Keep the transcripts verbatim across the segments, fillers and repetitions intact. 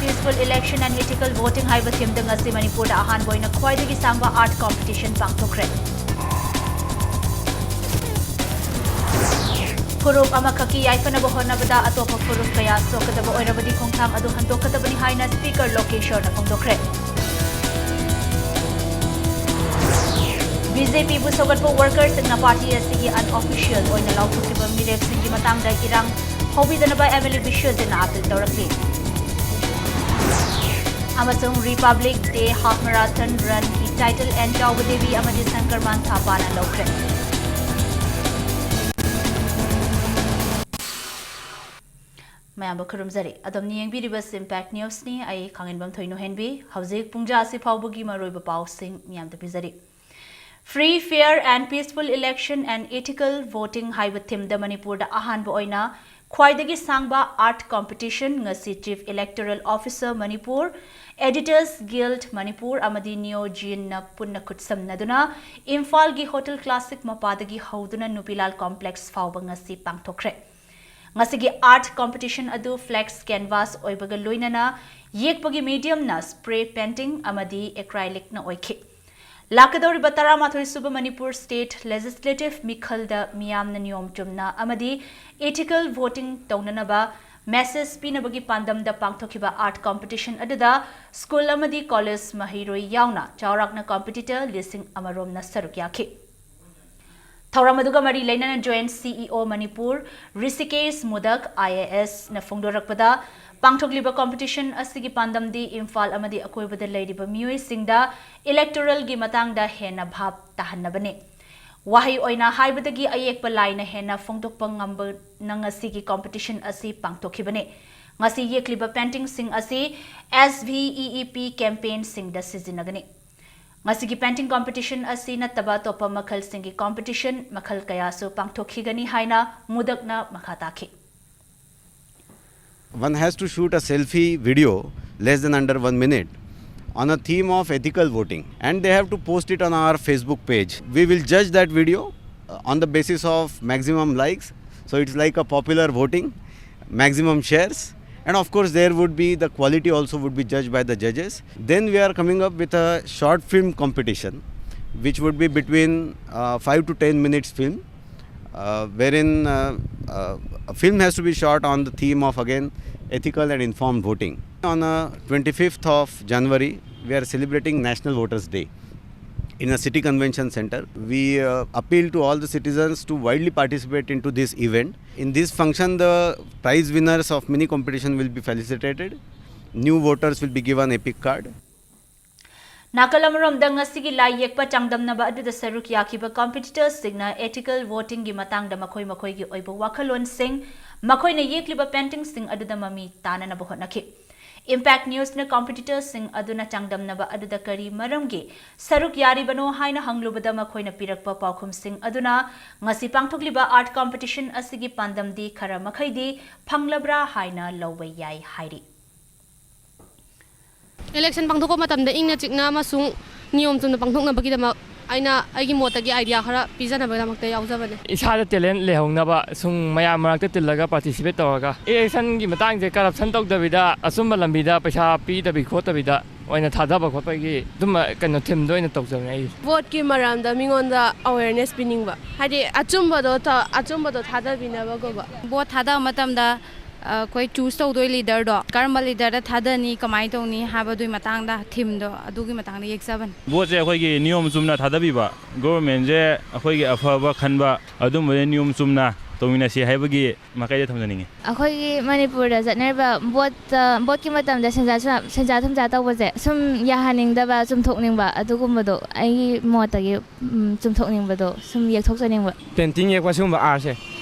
Peaceful Election and Ethical Voting ꯍꯥꯏꯕ themeꯗ ꯉꯁꯤ ꯃꯅꯤꯄꯨꯔꯗ ꯑꯍꯥꯟꯕ ꯑꯣꯏꯅ ꯈ꯭ꯋꯥꯏꯗꯒꯤ ꯁꯥꯡꯕ art competition ꯄꯥꯡꯊꯣꯛꯈ꯭ꯔꯦ꯫ ꯐꯨꯔꯨꯞ ꯑꯃꯈꯛꯀꯤ ꯌꯥꯏꯐꯅꯕ ꯍꯣꯠꯅꯕꯗ ꯑꯇꯣꯞꯄ ꯐꯨꯔꯨꯞ ꯀꯌꯥ ꯁꯣꯛꯀꯗꯕ ꯑꯣꯏꯔꯕꯗꯤ ꯈꯣꯡꯊꯥꯡ ꯑꯗꯨ ꯍꯟꯗꯣꯛꯀꯗꯕꯅꯤ ꯍꯥꯏꯅ Speaker ꯂꯣꯀꯦꯁ꯭ꯋꯔꯅ ꯐꯣꯡꯗꯣꯛꯈ꯭ꯔꯦ꯫ BJPꯕꯨ ꯁꯧꯒꯠꯄ workerꯁꯤꯡꯅ party ꯑꯁꯤꯒꯤ unofficial ꯑꯣꯏꯅ ꯂꯥꯎꯊꯣꯛꯈꯤꯕ ꯃꯤꯔꯦꯞꯁꯤꯡꯒꯤ ꯃꯇꯥꯡꯗ ꯏꯔꯥꯡ ꯍꯧꯕꯤꯗꯅꯕ MLA ꯕꯤꯁ꯭ꯋꯖꯤꯠꯅ appeal ꯇꯧꯔꯛꯂꯤ꯫ ꯑꯃꯁꯨꯡ Republic Day Half Marathon Runꯒꯤ title N ꯆꯥꯎꯕ ꯗꯦꯕꯤ ꯑꯃꯗꯤ ꯁꯪꯀꯔꯃꯥꯟ ꯊꯥꯄꯥꯅ ꯂꯧꯈ꯭ꯔꯦ꯫ ꯃꯌꯥꯝꯕꯨ ꯈꯨꯔꯨꯝꯖꯔꯤ꯫ ꯑꯗꯣꯝꯅ ꯌꯦꯡꯕꯤꯔꯤꯕꯁꯤ Impact Newsꯅꯤ꯫ ꯑꯩ ꯈꯥꯡꯉꯦꯟꯕꯝ ꯊꯣꯏꯅꯨꯍꯦꯟꯕꯤ꯫ ꯍꯧꯖꯤꯛ ꯄꯨꯡꯖꯥ ꯑꯁꯤ ꯐꯥꯎꯕꯒꯤ ꯃꯔꯨꯑꯣꯏꯕ ꯄꯥꯎꯁꯤꯡ ꯃꯤꯌꯥꯝꯗ ꯄꯤꯖꯔꯤ꯫ Free, Fair and Peaceful Election and Ethical Voting ꯍꯥꯏꯕ themeꯗ ꯃꯅꯤꯄꯨꯔꯗ ꯑꯍꯥꯟꯕ ꯑꯣꯏꯅ ꯈ꯭ꯋꯥꯏꯗꯒꯤ ꯁꯥꯡꯕ art competition ꯉꯁꯤ Chief Electoral Officer Manipur, Editors Guild Manipur ꯑꯃꯗꯤ Neo Geneꯅ ꯄꯨꯟꯅ ꯈꯨꯠꯁꯝꯅꯗꯨꯅ ꯏꯝꯐꯥꯜꯒꯤ Hotel Classic ꯃꯄꯥꯗꯒꯤ ꯍꯧꯗꯨꯅ ꯅꯨꯄꯤꯂꯥꯜ complex ꯐꯥꯎꯕ ꯉꯁꯤ ꯄꯥꯡꯊꯣꯛꯈ꯭ꯔꯦ꯫ ꯉꯁꯤꯒꯤ art competition ꯑꯗꯨ flex canvas ꯑꯣꯏꯕꯒ ꯂꯣꯏꯅꯅ ꯌꯦꯛꯄꯒꯤ mediumꯅ spray painting ꯑꯃꯗꯤ acrylicꯅ ꯑꯣꯏꯈꯤ꯫ ꯂꯥꯛꯀꯗꯧꯔꯤꯕ ꯇꯔꯥꯃꯥꯊꯣꯏ ꯁꯨꯕ ꯃꯅꯤꯄꯨꯔ State Legislative ꯃꯤꯈꯜꯗ ꯃꯤꯌꯥꯝꯅ ꯅꯤꯌꯣꯝ ꯆꯨꯝꯅ ꯑꯃꯗꯤ ethical voting ꯇꯧꯅꯅꯕ message ꯄꯤꯅꯕꯒꯤ ꯄꯥꯟꯗꯝꯗ ꯄꯥꯡꯊꯣꯛꯈꯤꯕ art competition ꯑꯗꯨꯗ school ꯑꯃꯗꯤ college ꯃꯍꯩꯔꯣꯏ ꯌꯥꯎꯅ ꯆꯥꯎꯔꯥꯛꯅ competitor ꯂꯤꯁꯤꯡ ꯑꯃ ꯔꯣꯝꯅ ꯁꯔꯨꯛ ꯌꯥꯈꯤ꯫ ꯊꯧꯔꯝ ꯑꯗꯨꯒ ꯃꯔꯤ ꯂꯩꯅꯅ Joint CEO Manipur Rishikesh ꯃꯨꯗꯛ IASꯅ ꯐꯣꯡꯗꯣꯔꯛꯄꯗ, ꯄꯥꯡꯊꯣꯛꯂꯤꯕ competition ꯑꯁꯤꯒꯤ ꯄꯥꯟꯗꯝꯗꯤ ꯏꯝꯐꯥꯜ ꯑꯃꯗꯤ ꯑꯀꯣꯏꯕꯗ ꯂꯩꯔꯤꯕ ꯃꯤꯑꯣꯏꯁꯤꯡꯗ electoralꯒꯤ ꯃꯇꯥꯡꯗ ꯍꯦꯟꯅ ꯚꯥꯞ ꯇꯥꯍꯟꯅꯕꯅꯤ꯫ ꯋꯥꯍꯩ ꯑꯣꯏꯅ ꯍꯥꯏꯕꯗꯒꯤ ꯑꯌꯦꯛꯄ ꯂꯥꯏꯅ ꯍꯦꯟꯅ ꯐꯣꯡꯗꯣꯛꯄ ꯉꯝꯕꯅ ꯉꯁꯤꯒꯤ competition ꯑꯁꯤ ꯄꯥꯡꯊꯣꯛꯈꯤꯕꯅꯤ꯫ ꯉꯁꯤ ꯌꯦꯛꯂꯤꯕ paintingꯁꯤꯡ ꯑꯁꯤ SVEEP campaignꯁꯤꯡꯗ ꯁꯤꯖꯤꯟꯅꯒꯅꯤ꯫ ꯉꯁꯤꯒꯤ painting competition ꯑꯁꯤ ꯅꯠꯇꯕ ꯑꯇꯣꯞꯄ ꯃꯈꯜꯁꯤꯡꯒꯤ competition ꯃꯈꯜ ꯀꯌꯥꯁꯨ ꯄꯥꯡꯊꯣꯛꯈꯤꯒꯅꯤ ꯍꯥꯏꯅ ꯃꯨꯗꯛꯅ ꯃꯈꯥ ꯇꯥꯈꯤ꯫ One has to shoot a selfie video less than under one minute on a theme of ethical voting, and they have to post it on our Facebook page. We will judge that video uh, on the basis of maximum likes. So it's like a popular voting, maximum shares, And of course, there would be, the quality also would be judged by the judges. Then we are coming up with a short film competition, which would be between uh, five to ten minutes film, uh, wherein uh, uh, a film has to be shot on the theme of, again, ethical and informed voting. On uh, twenty-fifth of January, we are celebrating National Voters' Day in a city convention center. We uh, appeal to all the citizens to widely participate into this event. In this function, the prize winners of mini competition will be felicitated. New voters will be given EPIC card. ꯅꯥꯀꯜ ꯑꯃꯔꯣꯝꯗ ꯉꯁꯤꯒꯤ ꯂꯥꯏ ꯌꯦꯛꯄ ꯆꯥꯡꯗꯝꯅꯕ ꯑꯗꯨꯗ ꯁꯔꯨꯛ ꯌꯥꯈꯤꯕ competitors ꯁꯤꯡꯅ ethical voting ꯒꯤ ꯃꯇꯥꯡꯗ ꯃꯈꯣꯏ ꯃꯈꯣꯏꯒꯤ ꯑꯣꯏꯕ ꯋꯥꯈꯜꯂꯣꯟꯁꯤꯡ, ꯃꯈꯣꯏꯅ ꯌꯦꯛꯂꯤꯕ painting ꯁꯤꯡ ꯑꯗꯨꯗ ꯃꯃꯤ ꯇꯥꯅꯅꯕ ꯍꯣꯠꯅꯈꯤ꯫ Impact News ꯅ competitors ꯁꯤꯡ ꯑꯗꯨꯅ ꯆꯥꯡꯗꯝꯅꯕ ꯑꯗꯨꯗ ꯀꯔꯤ ꯃꯔꯝꯒꯤ ꯁꯔꯨꯛ ꯌꯥꯔꯤꯕꯅꯣ ꯍꯥꯏꯅ ꯍꯪꯂꯨꯕꯗ ꯃꯈꯣꯏꯅ ꯄꯤꯔꯛꯄ ꯄꯥꯎꯈꯨꯝꯁꯤꯡ ꯑꯗꯨꯅ ꯉꯁꯤ ꯄꯥꯡꯊꯣꯛꯂꯤꯕ art competition ꯑꯁꯤꯒꯤ ꯄꯥꯟꯗꯝꯗꯤ ꯈꯔ ꯃꯈꯩꯗꯤ ꯐꯪꯂꯕ꯭ꯔꯥ ꯍꯥꯏꯅ ꯂꯧꯕ ꯌꯥꯏ ꯍꯥꯏꯔꯤ꯫ Election ꯄꯥꯡꯊꯣꯛꯄ ꯃꯇꯝꯗ ꯏꯪꯅ ꯆꯤꯛꯅ ꯑꯃꯁꯨꯡ ꯅꯤꯌꯣꯝ ꯆꯨꯝꯅ ꯄꯥꯡꯊꯣꯛꯅꯕꯒꯤꯗꯃꯛ ꯑꯩꯅ ꯑꯩꯒꯤ ꯃꯣꯠꯇꯒꯤ idea ꯈꯔ ꯄꯤꯖꯅꯕꯒꯤꯗꯃꯛꯇ ꯌꯥꯎꯖꯕꯅꯤ꯫ ꯏꯁꯥꯗ talent ꯂꯩꯍꯧꯅꯕ ꯁꯨꯝ ꯃꯌꯥꯝ ꯃꯔꯛꯇ ꯇꯤꯜꯂꯒ participate ꯇꯧꯔꯒ election ꯒꯤ ꯃꯇꯥꯡꯁꯦ corruption ꯇꯧꯗꯕꯤꯗ ꯑꯆꯨꯝꯕ ꯂꯝꯕꯤꯗ ꯄꯩꯁꯥ ꯄꯤꯗꯕꯤ ꯈꯣꯠꯇꯕꯤꯗ ꯑꯣꯏꯅ ꯊꯥꯗꯕ ꯈꯣꯠꯄꯒꯤ ꯑꯗꯨꯝꯕ ꯀꯩꯅꯣ theme ꯗꯣ ꯑꯣꯏꯅ ꯇꯧꯖꯕꯅꯦ ꯑꯩꯒꯤꯁꯨ꯫ Vote ꯀꯤ ꯃꯔꯝꯗ ꯃꯤꯉꯣꯟꯗ awareness ꯄꯤꯅꯤꯡꯕ, ꯍꯥꯏꯗꯤ ꯑꯆꯨꯝꯕꯗꯣ ꯇ- ꯑꯆꯨꯝꯕꯗꯣ ꯊꯥꯗꯕꯤꯅꯕꯒꯨꯝꯕ꯫ Vote ꯊꯥꯗꯕ ꯃꯇꯝꯗ ꯑ, ꯑꯩꯈꯣꯏ choose ꯇꯧꯗꯣꯏ leader ꯗꯣ ꯀꯔꯝꯕ leader ꯗ ꯊꯥꯗꯅꯤ, ꯀꯃꯥꯏꯅ ꯇꯧꯅꯤ ꯍꯥꯏꯕꯗꯨꯒꯤ ꯃꯇꯥꯡꯗ, theme ꯗꯣ ꯑꯗꯨꯒꯤ ꯃꯇꯥꯡꯗ ꯌꯦꯛꯆꯕꯅꯤ꯫ Vote ꯁꯦ ꯑꯩꯈꯣꯏꯒꯤ ꯅꯤꯌꯣꯝ ꯆꯨꯝꯅ ꯊꯥꯗꯕꯤꯕ, government ꯁꯦ ꯑꯩꯈꯣꯏꯒꯤ ꯑꯐꯕ ꯈꯟꯕ, ꯑꯗꯨꯝꯕꯗ ꯅꯤꯌꯣꯝ ꯆꯨꯝꯅ ꯇꯧꯃꯤꯟꯅꯁꯤ ꯍꯥꯏꯕꯒꯤ ꯃꯥꯏꯀꯩꯗ ꯊꯝꯖꯅꯤꯡꯉꯤ꯫ ꯑꯩꯈꯣꯏꯒꯤ ꯃꯅꯤꯄꯨꯔꯗ ꯆꯠꯅꯔꯤꯕ vote ꯇ- vote ꯀꯤ ꯃꯇꯝꯗ ꯁꯦꯟꯖꯥ ꯁꯦꯟꯖꯥ ꯊꯨꯝꯖꯥ ꯇꯧꯕꯁꯦ ꯁꯨꯝ ꯌꯥꯍꯟꯅꯤꯡꯗꯕ, ꯆꯨꯝꯊꯣꯛꯅꯤꯡꯕ, ꯑꯗꯨꯒꯨꯝꯕꯗꯣ ꯑꯩꯒꯤ ꯃꯣꯠꯇꯒꯤ ꯎꯝ, ꯆꯨꯝꯊꯣꯛꯅꯤꯡꯕꯗꯣ ꯁꯨꯝ ꯌꯦꯛꯊꯣꯛꯆꯅꯤꯡꯕ꯫ Painting ꯌꯦꯛꯄ ꯁꯤꯒꯨꯝꯕ art ꯁꯦ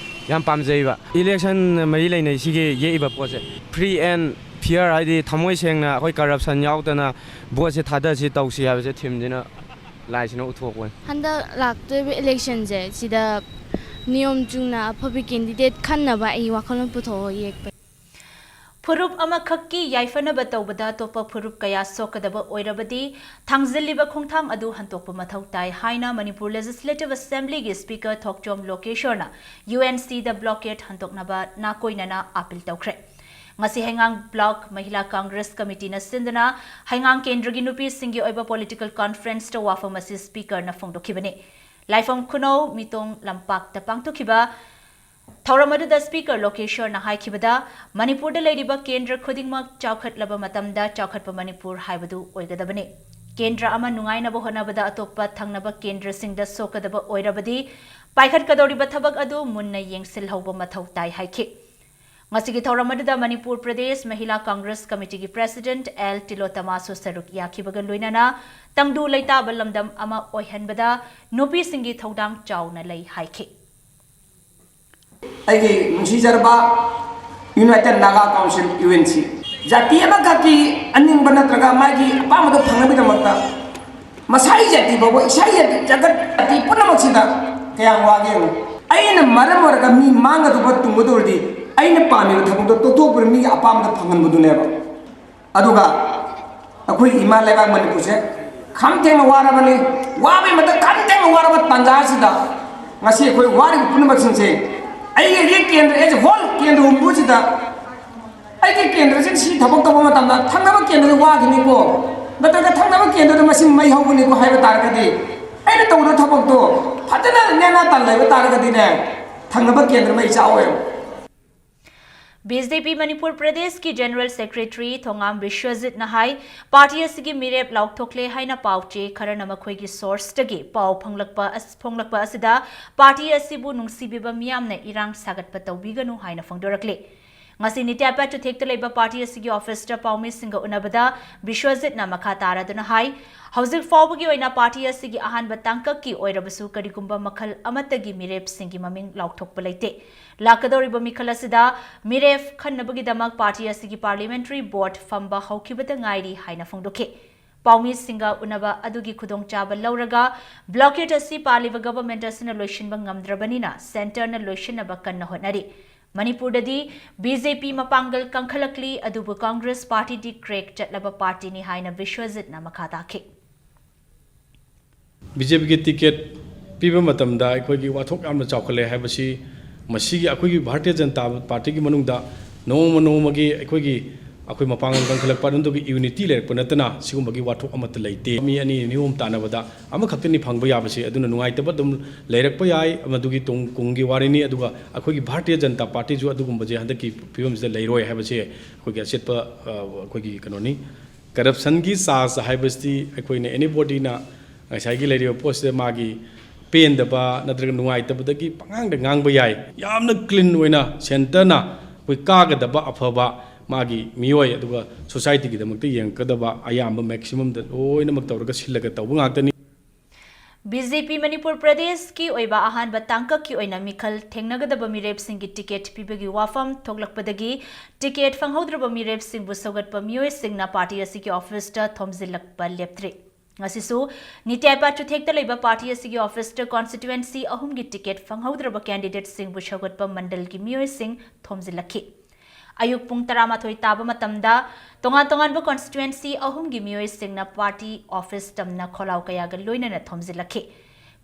ꯌꯥꯝ ꯄꯥꯝꯖꯩꯕ꯫ Election ꯅ ꯃꯔꯤ ꯂꯩꯅꯩ ꯁꯤꯒꯤ ꯌꯦꯛꯏꯕ ꯄꯣꯠꯁꯦ꯫ Free and fair, ꯍꯥꯏꯗꯤ ꯊꯃꯣꯏ ꯁꯦꯡꯅ ꯑꯩꯈꯣꯏ corruption ꯌꯥꯎꯗꯅ vote ꯁꯦ ꯊꯥꯗꯁꯤ ꯇꯧꯁꯤ ꯍꯥꯏꯕꯁꯦ theme ꯁꯤꯅ, ꯂꯥꯏꯁꯤꯅ ꯎꯠꯊꯣꯛꯄꯅꯤ꯫ ꯍꯟꯗꯛ ꯂꯥꯛꯇꯣꯏꯕ election ꯁꯦ ꯁꯤꯗ ꯅꯤꯌꯣꯝ ꯆꯨꯝꯅ ꯑꯐꯕ candidate ꯈꯟꯅꯕ ꯑꯩ ꯋꯥꯈꯜꯂꯣꯟ ꯄꯨꯊꯣꯛꯑ ꯌꯦꯛꯄꯅꯤ꯫ ꯐꯨꯔꯨꯞ ꯑꯃꯈꯛꯀꯤ ꯌꯥꯏꯐꯅꯕ ꯇꯧꯕꯗ ꯑꯇꯣꯞꯄ ꯐꯨꯔꯨꯞ ꯀꯌꯥ ꯁꯣꯛꯀꯗꯕ ꯑꯣꯏꯔꯕꯗꯤ ꯊꯥꯡꯖꯤꯜꯂꯤꯕ ꯈꯣꯡꯊꯥꯡ ꯑꯗꯨ ꯍꯟꯗꯣꯛꯄ ꯃꯊꯧ ꯇꯥꯏ ꯍꯥꯏꯅ ꯃꯅꯤꯄꯨꯔ Legislative Assembly ꯒꯤ Speaker ꯊꯣꯛꯆꯣꯝ ꯂꯣꯀꯦꯁꯣꯔꯅ U N C ꯗ blockade ꯍꯟꯗꯣꯛꯅꯕ ꯅꯥꯀꯣꯏꯅꯅ appeal ꯇꯧꯈ꯭ꯔꯦ꯫ ꯉꯁꯤ ꯍꯩꯉꯥꯡ ꯕ꯭ꯂꯣꯛ ꯃꯍꯤꯂꯥ ꯀꯪꯒ꯭ꯔꯦꯁ ꯀꯃꯤꯇꯤꯅ ꯁꯤꯟꯗꯨꯅ ꯍꯩꯉꯥꯡ ꯀꯦꯟꯗ꯭ꯔꯒꯤ ꯅꯨꯄꯤꯁꯤꯡꯒꯤ ꯑꯣꯏꯕ ꯄꯣꯂꯤꯇꯤꯀꯦꯜ ꯀꯣꯟꯐ꯭ꯔꯦꯟꯁꯇ ꯋꯥꯐꯝ ꯑꯁꯤ ꯁ꯭ꯄꯤꯀꯔꯅ ꯐꯣꯡꯗꯣꯛꯈꯤꯕꯅꯤ꯫ ꯂꯥꯏꯐꯝ ꯈꯨꯅꯧ ꯃꯤꯇꯣꯡ ꯂꯝꯄꯥꯛꯇ ꯄꯥꯡꯊꯣꯛꯈꯤꯕ ꯊꯧꯔꯝ ꯑꯗꯨꯗ ꯁ꯭ꯄꯤꯀꯔ ꯂꯣꯀꯦꯁ꯭ꯋꯔꯅ ꯍꯥꯏꯈꯤꯕꯗ, ꯃꯅꯤꯄꯨꯔꯗ ꯂꯩꯔꯤꯕ ꯀꯦꯟꯗ꯭ꯔ ꯈꯨꯗꯤꯡꯃꯛ ꯆꯥꯎꯈꯠꯂꯕ ꯃꯇꯝꯗ ꯆꯥꯎꯈꯠꯄ ꯃꯅꯤꯄꯨꯔ ꯍꯥꯏꯕꯗꯨ ꯑꯣꯏꯒꯗꯕꯅꯤ꯫ ꯀꯦꯟꯗ꯭ꯔ ꯑꯃ ꯅꯨꯡꯉꯥꯏꯅꯕ ꯍꯣꯠꯅꯕꯗ ꯑꯇꯣꯞꯄ ꯊꯪꯅꯕ ꯀꯦꯟꯗ꯭ꯔꯁꯤꯡꯗ ꯁꯣꯛꯀꯗꯕ ꯑꯣꯏꯔꯕꯗꯤ, ꯄꯥꯏꯈꯠꯀꯗꯧꯔꯤꯕ ꯊꯕꯛ ꯑꯗꯨ ꯃꯨꯟꯅ ꯌꯦꯡꯁꯤꯜꯍꯧꯕ ꯃꯊꯧ ꯇꯥꯏ ꯍꯥꯏꯈꯤ꯫ ꯉꯁꯤꯒꯤ ꯊꯧꯔꯝ ꯑꯗꯨꯗ ꯃꯅꯤꯄꯨꯔ ꯄ꯭ꯔꯗꯦꯁ ꯃꯍꯤꯂꯥ ꯀꯪꯒ꯭ꯔꯦꯁ ꯀꯃꯤꯇꯤꯒꯤ ꯄ꯭ꯔꯦꯁꯤꯗꯦꯟꯠ ꯑꯦꯜ ꯇꯤꯂꯣꯇꯃꯥꯁꯨ ꯁꯔꯨꯛ ꯌꯥꯈꯤꯕꯒ ꯂꯣꯏꯅꯅ ꯇꯪꯗꯨ ꯂꯩꯇꯥꯕ ꯂꯝꯗꯝ ꯑꯃ ꯑꯣꯏꯍꯟꯕꯗ ꯅꯨꯄꯤꯁꯤꯡꯒꯤ ꯊꯧꯗꯥꯡ ꯆꯥꯎꯅ ꯂꯩ ꯍꯥꯏꯈꯤ꯫ ꯑꯩꯒꯤ ꯅꯨꯡꯁꯤꯖꯔꯕ United Naga Council, U N C, ꯖꯥꯇꯤ ꯑꯃꯈꯛꯀꯤ ꯑꯅꯤꯡꯕ ꯅꯠꯇ꯭ꯔꯒ ꯃꯥꯒꯤ ꯑꯄꯥꯝꯕꯗꯣ ꯐꯪꯅꯕꯒꯤꯗꯃꯛꯇ ꯃꯁꯥꯒꯤ ꯖꯥꯇꯤ ꯐꯥꯎꯕ, ꯏꯁꯥꯒꯤ ꯖꯥꯇꯤ, ꯖꯒꯠ ꯖꯥꯇꯤ ꯄꯨꯝꯅꯃꯛꯁꯤꯗ ꯀꯌꯥꯝ ꯋꯥꯒꯦ ꯌꯦꯡꯉꯨ꯫ ꯑꯩꯅ ꯃꯔꯝ ꯑꯣꯏꯔꯒ ꯃꯤ ꯃꯥꯡꯒꯗꯧꯕ ꯇꯨꯡꯒꯗꯧꯔꯗꯤ, ꯑꯩꯅ ꯄꯥꯝꯃꯤꯕ ꯊꯕꯛꯇꯣ ꯇꯣꯛꯊꯣꯛꯄꯗ ꯃꯤꯒꯤ ꯑꯄꯥꯝꯕꯗꯣ ꯐꯪꯍꯟꯕꯗꯨꯅꯦꯕ꯫ ꯑꯗꯨꯒ ꯑꯩꯈꯣꯏ ꯏꯃꯥ ꯂꯩꯕꯥꯛ ꯃꯅꯤꯄꯨꯔꯁꯦ ꯈꯝ ꯊꯦꯡꯅ ꯋꯥꯔꯕꯅꯤ꯫ ꯋꯥꯕꯒꯤ ꯃꯊꯛ ꯈꯝ ꯊꯦꯡꯅ ꯋꯥꯔꯕ ꯇꯥꯟꯖꯥ ꯑꯁꯤꯗ ꯉꯁꯤ ꯑꯩꯈꯣꯏ ꯋꯥꯔꯤꯕ ꯄꯨꯝꯅꯃꯛꯁꯤꯡꯁꯦ ꯑꯩꯒꯤ ꯀꯦꯟꯗ꯭ꯔ, as a whole, ꯀꯦꯟꯗ꯭ꯔ ꯍꯨꯝꯐꯨꯁꯤꯗ ꯑꯩꯒꯤ ꯀꯦꯟꯗ꯭ꯔꯁꯤ ꯁꯤ ꯊꯕꯛ ꯇꯧꯕ ꯃꯇꯝꯗ ꯊꯪꯅꯕ ꯀꯦꯟꯗ꯭ꯔꯗ ꯋꯥꯈꯤꯅꯤꯀꯣ, ꯅꯠꯇ꯭ꯔꯒ ꯊꯪꯅꯕ ꯀꯦꯟꯗ꯭ꯔꯗ ꯃꯁꯤ ꯃꯩ ꯍꯧꯒꯅꯤꯀꯣ ꯍꯥꯏꯕ ꯇꯥꯔꯒꯗꯤ, ꯑꯩꯅ ꯇꯧꯒꯗꯕ ꯊꯕꯛꯇꯣ ꯐꯖꯅ ꯅꯦꯅꯥ ꯇꯥꯅ ꯂꯩꯕ ꯇꯥꯔꯒꯗꯤꯅꯦ, ꯊꯪꯅꯕ ꯀꯦꯟꯗ꯭ꯔ ꯃꯩ ꯆꯥꯛꯑꯣꯏꯕ꯫ ꯕꯤ ꯖꯦ ꯄꯤ ꯃꯅꯤꯄꯨꯔ ꯄ꯭ꯔꯗꯦꯁꯀꯤ ꯖꯦꯅꯔꯦꯜ ꯁꯦꯀ꯭ꯔꯦꯇꯔꯤ ꯊꯣꯉꯥꯝ ꯕꯤꯁ꯭ꯋꯖꯤꯠꯅ ꯍꯥꯏ, ꯄꯥꯔꯇꯤ ꯑꯁꯤꯒꯤ ꯃꯤꯔꯦꯞ ꯂꯥꯎꯊꯣꯛꯂꯦ ꯍꯥꯏꯅ ꯄꯥꯎ ꯆꯦ ꯈꯔꯅ ꯃꯈꯣꯏꯒꯤ ꯁꯣꯔꯁꯇꯒꯤ ꯄꯥꯎ ꯐꯪꯂꯛꯄ ꯑꯁ-, ꯐꯣꯡꯂꯛꯄ ꯑꯁꯤꯗ ꯄꯥꯔꯇꯤ ꯑꯁꯤꯕꯨ ꯅꯨꯡꯁꯤꯕꯤꯕ ꯃꯤꯌꯥꯝꯅ ꯏꯔꯥꯡ ꯁꯥꯒꯠꯄ ꯇꯧꯕꯤꯒꯅꯨ ꯍꯥꯏꯅ ꯐꯣꯡꯗꯣꯔꯛꯂꯤ꯫ ꯉꯁꯤ ꯅꯤꯇ꯭ꯌꯥ ꯄꯦꯊꯨꯊꯦꯛꯇ ꯂꯩꯕ ꯄꯥꯔꯇꯤ ꯑꯁꯤꯒꯤ ꯑꯣꯐꯤꯁꯇ ꯄꯥꯎꯃꯤꯁꯤꯡꯒ ꯎꯅꯕꯗ ꯕꯤꯁ꯭ꯋꯖꯤꯠꯅ ꯃꯈꯥ ꯇꯥꯔꯗꯨꯅ ꯍꯥꯏ, ꯍꯧꯖꯤꯛ ꯐꯥꯎꯕꯒꯤ ꯑꯣꯏꯅ ꯄꯥꯔꯇꯤ ꯑꯁꯤꯒꯤ ꯑꯍꯥꯟꯕ ꯇꯥꯡꯀꯛꯀꯤ ꯑꯣꯏꯔꯕꯁꯨ ꯀꯔꯤꯒꯨꯝꯕ ꯃꯈꯜ ꯑꯃꯠꯇꯒꯤ ꯃꯤꯔꯦꯞꯁꯤꯡꯒꯤ ꯃꯃꯤꯡ ꯂꯥꯎꯊꯣꯛꯄ ꯂꯩꯇꯦ꯫ ꯂꯥꯛꯀꯗꯧꯔꯤꯕ ꯃꯤꯈꯜ ꯑꯁꯤꯗ ꯃꯤꯔꯦꯞ ꯈꯟꯅꯕꯒꯤꯗꯃꯛ ꯄꯥꯔꯇꯤ ꯑꯁꯤꯒꯤ ꯄꯥꯔꯂꯤꯌꯥꯃꯦꯟꯇꯔꯤ ꯕꯣꯔꯗ ꯐꯝꯕ ꯍꯧꯈꯤꯕꯇ ꯉꯥꯏꯔꯤ ꯍꯥꯏꯅ ꯐꯣꯡꯗꯣꯛꯈꯤ꯫ ꯄꯥꯎꯃꯤꯁꯤꯡꯒ ꯎꯅꯕ ꯑꯗꯨꯒꯤ ꯈꯨꯗꯣꯡꯆꯥꯕ ꯂꯧꯔꯒ ꯕ꯭ꯂꯣꯀꯦꯗ ꯑꯁꯤ ꯄꯥꯜꯂꯤꯕ ꯒꯚꯔꯟꯃꯦꯟꯠ ꯑꯁꯤꯅ ꯂꯣꯏꯁꯤꯟꯕ ꯉꯝꯗ꯭ꯔꯕꯅꯤꯅ ꯁꯦꯟꯇꯔꯅ ꯂꯣꯏꯁꯤꯟꯅꯕ ꯀꯟꯅ ꯍꯣꯠꯅꯔꯤ꯫ ꯃꯅꯤꯄꯨꯔꯗꯗꯤ ꯕꯤ ꯖꯦ ꯄꯤ ꯃꯄꯥꯡꯒꯜ ꯀꯟꯈꯠꯂꯛꯂꯤ, ꯑꯗꯨꯕꯨ ꯀꯪꯒ꯭ꯔꯦꯁ ꯄꯥꯔꯇꯤꯗꯤ ꯀ꯭ꯔꯦꯛ ꯆꯠꯂꯕ ꯄꯥꯔꯇꯤꯅꯤ ꯍꯥꯏꯅ ꯕꯤꯁ꯭ꯋꯖꯤꯠꯅ ꯃꯈꯥ ꯇꯥꯈꯤ꯫ ꯕꯤ ꯖꯦ ꯄꯤꯒꯤ ꯇꯤꯀꯦꯠ ꯄꯤꯕ ꯃꯇꯝꯗ ꯑꯩꯈꯣꯏꯒꯤ ꯋꯥꯊꯣꯛ ꯌꯥꯝꯅ ꯆꯥꯎꯈꯠꯂꯦ ꯍꯥꯏꯕꯁꯤ ꯃꯁꯤꯒꯤ ꯑꯩꯈꯣꯏꯒꯤ ꯚꯥꯔꯇꯤꯌ ꯖꯅꯇꯥ ꯄꯥꯔꯇꯤꯒꯤ ꯃꯅꯨꯡꯗ ꯅꯣꯡꯃ ꯅꯣꯡꯃꯒꯤ ꯑꯩꯈꯣꯏꯒꯤ ꯑꯩꯈꯣꯏ ꯃꯄꯥꯡꯒꯜ ꯀꯟꯈꯠꯂꯛꯄ, ꯑꯗꯨꯒꯤ ꯌꯨꯅꯤꯇꯤ ꯂꯩꯔꯛꯄ ꯅꯠꯇꯅ ꯁꯤꯒꯨꯝꯕꯒꯤ ꯋꯥꯊꯣꯛ ꯑꯃꯠꯇ ꯂꯩꯇꯦ꯫ ꯃꯤ ꯑꯅꯤ, ꯑꯅꯤ ꯑꯍꯨꯝ ꯇꯥꯟꯅꯕꯗ ꯑꯃꯈꯛꯇꯅꯤ ꯐꯪꯕ ꯌꯥꯕꯁꯦ꯫ ꯑꯗꯨꯅ ꯅꯨꯡꯉꯥꯏꯇꯕ ꯑꯗꯨꯝ ꯂꯩꯔꯛꯄ ꯌꯥꯏ, ꯃꯗꯨꯒꯤ ꯇꯨꯡ ꯀꯨꯡꯒꯤ ꯋꯥꯔꯤꯅꯤ꯫ ꯑꯗꯨꯒ ꯑꯩꯈꯣꯏꯒꯤ ꯚꯥꯔꯇꯤꯌ ꯖꯅꯇꯥ ꯄꯥꯔꯇꯤꯁꯨ ꯑꯗꯨꯒꯨꯝꯕꯁꯦ ꯍꯟꯗꯛꯀꯤ ꯐꯤꯕꯝꯁꯤꯗ ꯂꯩꯔꯣꯏ ꯍꯥꯏꯕꯁꯦ ꯑꯩꯈꯣꯏꯒꯤ ꯑꯆꯦꯠꯄ, ꯑ, ꯑꯩꯈꯣꯏꯒꯤ ꯀꯩꯅꯣꯅꯤ꯫ ꯀꯔꯞꯁꯟꯒꯤ ꯆꯥꯔꯖ ꯍꯥꯏꯕꯁꯤꯗꯤ ꯑꯩꯈꯣꯏꯅ ꯑꯦꯅꯤꯕꯣꯗꯤꯅ ꯉꯁꯥꯏꯒꯤ ꯂꯩꯔꯤꯕ ꯄꯣꯠꯁꯤꯗ ꯃꯥꯒꯤ ꯄꯦꯟꯗꯕ ꯅꯠꯇ꯭ꯔꯒ ꯅꯨꯡꯉꯥꯏꯇꯕꯗꯒꯤ ꯄꯉꯥꯡꯗ ꯉꯥꯡꯕ ꯌꯥꯏ꯫ ꯌꯥꯝꯅ ꯀ꯭ꯂꯤꯟ ꯑꯣꯏꯅ ꯁꯦꯟꯇꯔꯅ ꯑꯩꯈꯣꯏ ꯀꯥꯒꯗꯕ ꯑꯐꯕ ꯃꯥꯒꯤ ꯃꯤꯑꯣꯏ, ꯑꯗꯨꯒ ꯁꯣꯁꯥꯏꯇꯤꯒꯤꯗꯃꯛꯇ ꯌꯦꯡꯉꯛꯀꯗꯕ ꯑꯌꯥꯝꯕ ꯃꯦꯛꯁꯤꯃꯝꯗ ꯂꯣꯏꯅꯃꯛ ꯇꯧꯔꯒ ꯁꯤꯜꯂꯒ ꯇꯧꯕ ꯉꯥꯛꯇꯅꯤ꯫ ꯕꯤ ꯖꯦ ꯄꯤ ꯃꯅꯤꯄꯨꯔ ꯄ꯭ꯔꯗꯦꯁꯀꯤ ꯑꯣꯏꯕ ꯑꯍꯥꯟꯕ ꯇꯥꯡꯀꯛꯀꯤ ꯑꯣꯏꯅ ꯃꯤꯈꯜ ꯊꯦꯡꯅꯒꯗꯕ ꯃꯤꯔꯦꯞꯁꯤꯡꯒꯤ ꯇꯤꯀꯦꯠ ꯄꯤꯕꯒꯤ ꯋꯥꯐꯝ ꯊꯣꯛꯂꯛꯄꯗꯒꯤ ꯇꯤꯀꯦꯠ ꯐꯪꯍꯧꯗ꯭ꯔꯕ ꯃꯤꯔꯦꯞꯁꯤꯡꯕꯨ ꯁꯧꯒꯠꯄ ꯃꯤꯑꯣꯏꯁꯤꯡꯅ ꯄꯥꯔꯇꯤ ꯑꯁꯤꯒꯤ ꯑꯣꯐꯤꯁꯇ ꯊꯣꯝꯖꯤꯜꯂꯛꯄ ꯂꯦꯞꯇ꯭ꯔꯤ꯫ ꯉꯁꯤꯁꯨ ꯅꯤꯇꯤ ꯑꯥꯌꯣꯒ ꯆꯨꯊꯦꯛꯇ ꯂꯩꯕ ꯄꯥꯔꯇꯤ ꯑꯁꯤꯒꯤ ꯑꯣꯐꯤꯁꯇ ꯀꯣꯟꯁꯇꯤꯇ꯭ꯋꯦꯟꯁꯤ ꯑꯍꯨꯝꯒꯤ ꯇꯤꯀꯦꯠ ꯐꯪꯍꯧꯗ꯭ꯔꯕ ꯀꯦꯟꯗꯤꯗꯦꯠꯁꯤꯡꯕꯨ ꯁꯧꯒꯠꯄ ꯃꯟꯗꯜꯒꯤ ꯃꯤꯑꯣꯏꯁꯤꯡ ꯊꯣꯝꯖꯤꯜꯂꯛꯈꯤ꯫ ꯑꯌꯨꯛ ꯄꯨꯡ ꯇꯔꯥꯃꯥꯊꯣꯏ ꯇꯥꯕ ꯃꯇꯝꯗ ꯇꯣꯉꯥꯟ ꯇꯣꯉꯥꯟꯕ ꯀꯣꯟꯁꯇꯤꯇ꯭ꯋꯦꯟꯁꯤ ꯑꯍꯨꯝꯒꯤ ꯃꯤꯑꯣꯏꯁꯤꯡꯅ ꯄꯥꯔꯇꯤ ꯑꯣꯐꯤꯁ ꯇꯝꯅ ꯈꯣꯜꯂꯥꯎ ꯀꯌꯥꯒ ꯂꯣꯏꯅꯅ ꯊꯣꯝꯖꯤꯜꯂꯛꯈꯤ꯫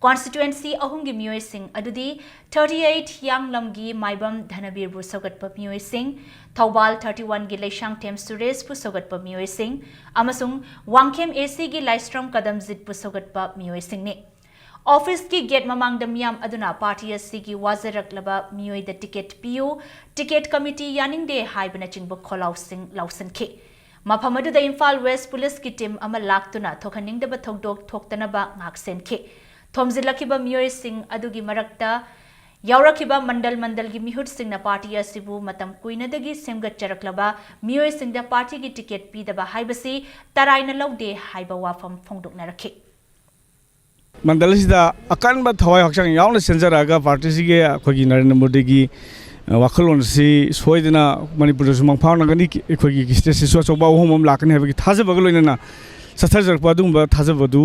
ꯀꯣꯟꯁꯇꯤꯇ꯭ꯋꯦꯟꯁꯤ ꯑꯍꯨꯝꯒꯤ ꯃꯤꯑꯣꯏꯁꯤꯡ ꯑꯗꯨꯗꯤ thirty eight ꯍꯤꯌꯥꯡꯂꯝꯒꯤ ꯃꯥꯏꯕꯝ ꯙꯅꯕꯤꯔꯕꯨ ꯁꯧꯒꯠꯄ ꯃꯤꯑꯣꯏꯁꯤꯡ, ꯊꯧꯕꯥꯜ thirty one ꯒꯤ ꯂꯩꯁꯥꯡꯊꯦꯝ ꯁꯨꯔꯦꯁꯄꯨ ꯁꯧꯒꯠꯄ ꯃꯤꯑꯣꯏꯁꯤꯡ ꯑꯃꯁꯨꯡ ꯋꯥꯡꯈꯦꯝ ꯑꯦ ꯁꯤꯒꯤ ꯂꯥꯏꯁ꯭ꯔꯝ ꯀꯗꯝꯖꯤꯠꯄꯨ ꯁꯧꯒꯠꯄ ꯃꯤꯑꯣꯏꯁꯤꯡꯅꯤ꯫ ꯑꯣꯐꯤꯁꯀꯤ ꯒꯦꯠ ꯃꯃꯥꯡꯗ ꯃꯤꯌꯥꯝ ꯑꯗꯨꯅ ꯄꯥꯔꯇꯤ ꯑꯁꯤꯒꯤ ꯋꯥꯖꯔꯛꯂꯕ ꯃꯤꯑꯣꯏꯗ ꯇꯤꯀꯦꯠ ꯄꯤꯌꯨ, ꯇꯤꯀꯦꯠ ꯀꯃꯤꯇꯤ ꯌꯥꯅꯤꯡꯗꯦ ꯍꯥꯏꯕꯅꯆꯤꯡꯕ ꯈꯣꯜꯂꯥꯎꯁꯤꯡ ꯂꯥꯎꯁꯤꯟꯈꯤ꯫ ꯃꯐꯝ ꯑꯗꯨꯗ ꯏꯝꯐꯥꯜ ꯋꯦꯁ ꯄꯨꯂꯤꯁꯀꯤ ꯇꯤꯝ ꯑꯃ ꯂꯥꯛꯇꯨꯅ ꯊꯣꯛꯍꯟꯅꯤꯡꯗꯕ ꯊꯧꯗꯣꯛ ꯊꯣꯛꯇꯅꯕ ꯉꯥꯛꯁꯦꯟꯈꯤ꯫ ꯊꯣꯝꯖꯤꯜꯂꯛꯈꯤꯕ ꯃꯤꯑꯣꯏꯁꯤꯡ ꯑꯗꯨꯒꯤ ꯃꯔꯛꯇ ꯌꯥꯎꯔꯛꯈꯤꯕ ꯃꯟꯗꯜ ꯃꯟꯗꯜꯒꯤ ꯃꯤꯍꯨꯠꯁꯤꯡꯅ ꯄꯥꯔꯇꯤ ꯑꯁꯤꯕꯨ ꯃꯇꯝ ꯀꯨꯏꯅꯗꯒꯤ ꯁꯦꯝꯒꯠꯆꯔꯛꯂꯕ ꯃꯤꯑꯣꯏꯁꯤꯡꯗ ꯄꯥꯔꯇꯤꯒꯤ ꯇꯤꯀꯦꯠ ꯄꯤꯗꯕ ꯍꯥꯏꯕꯁꯤ ꯇꯔꯥꯏꯅ ꯂꯧꯗꯦ ꯍꯥꯏꯕ ꯋꯥꯐꯝ ꯐꯣꯡꯗꯣꯛꯅꯔꯛꯈꯤ꯫ ꯃꯟꯗꯜ ꯑꯁꯤꯗ ꯑꯀꯟꯕ ꯊꯋꯥꯏ ꯍꯛꯆꯥꯡ ꯌꯥꯎꯅ ꯆꯦꯟꯖꯔꯛꯑꯒ ꯄꯥꯔꯇꯤꯁꯤꯒꯤ ꯑꯩꯈꯣꯏꯒꯤ ꯅꯔꯦꯟꯗ꯭ꯔ ꯃꯣꯗꯤꯒꯤ, ꯑ, ꯋꯥꯈꯜꯂꯣꯟ ꯑꯁꯤ ꯁꯣꯏꯗꯅ ꯃꯅꯤꯄꯨꯔꯗꯁꯨ ꯃꯪ ꯐꯥꯎꯅꯒꯅꯤ, ꯑꯩꯈꯣꯏꯒꯤ ꯁ꯭ꯇꯦꯠꯁꯤꯁꯨ ꯑꯆꯧꯕ ꯑꯍꯣꯡꯕ ꯑꯃ ꯂꯥꯛꯀꯅꯤ ꯍꯥꯏꯕꯒꯤ ꯊꯥꯖꯕꯒ ꯂꯣꯏꯅꯅ ꯆꯠꯊꯖꯔꯛꯄ ꯑꯗꯨꯒꯨꯝꯕ ꯊꯥꯖꯕꯗꯨ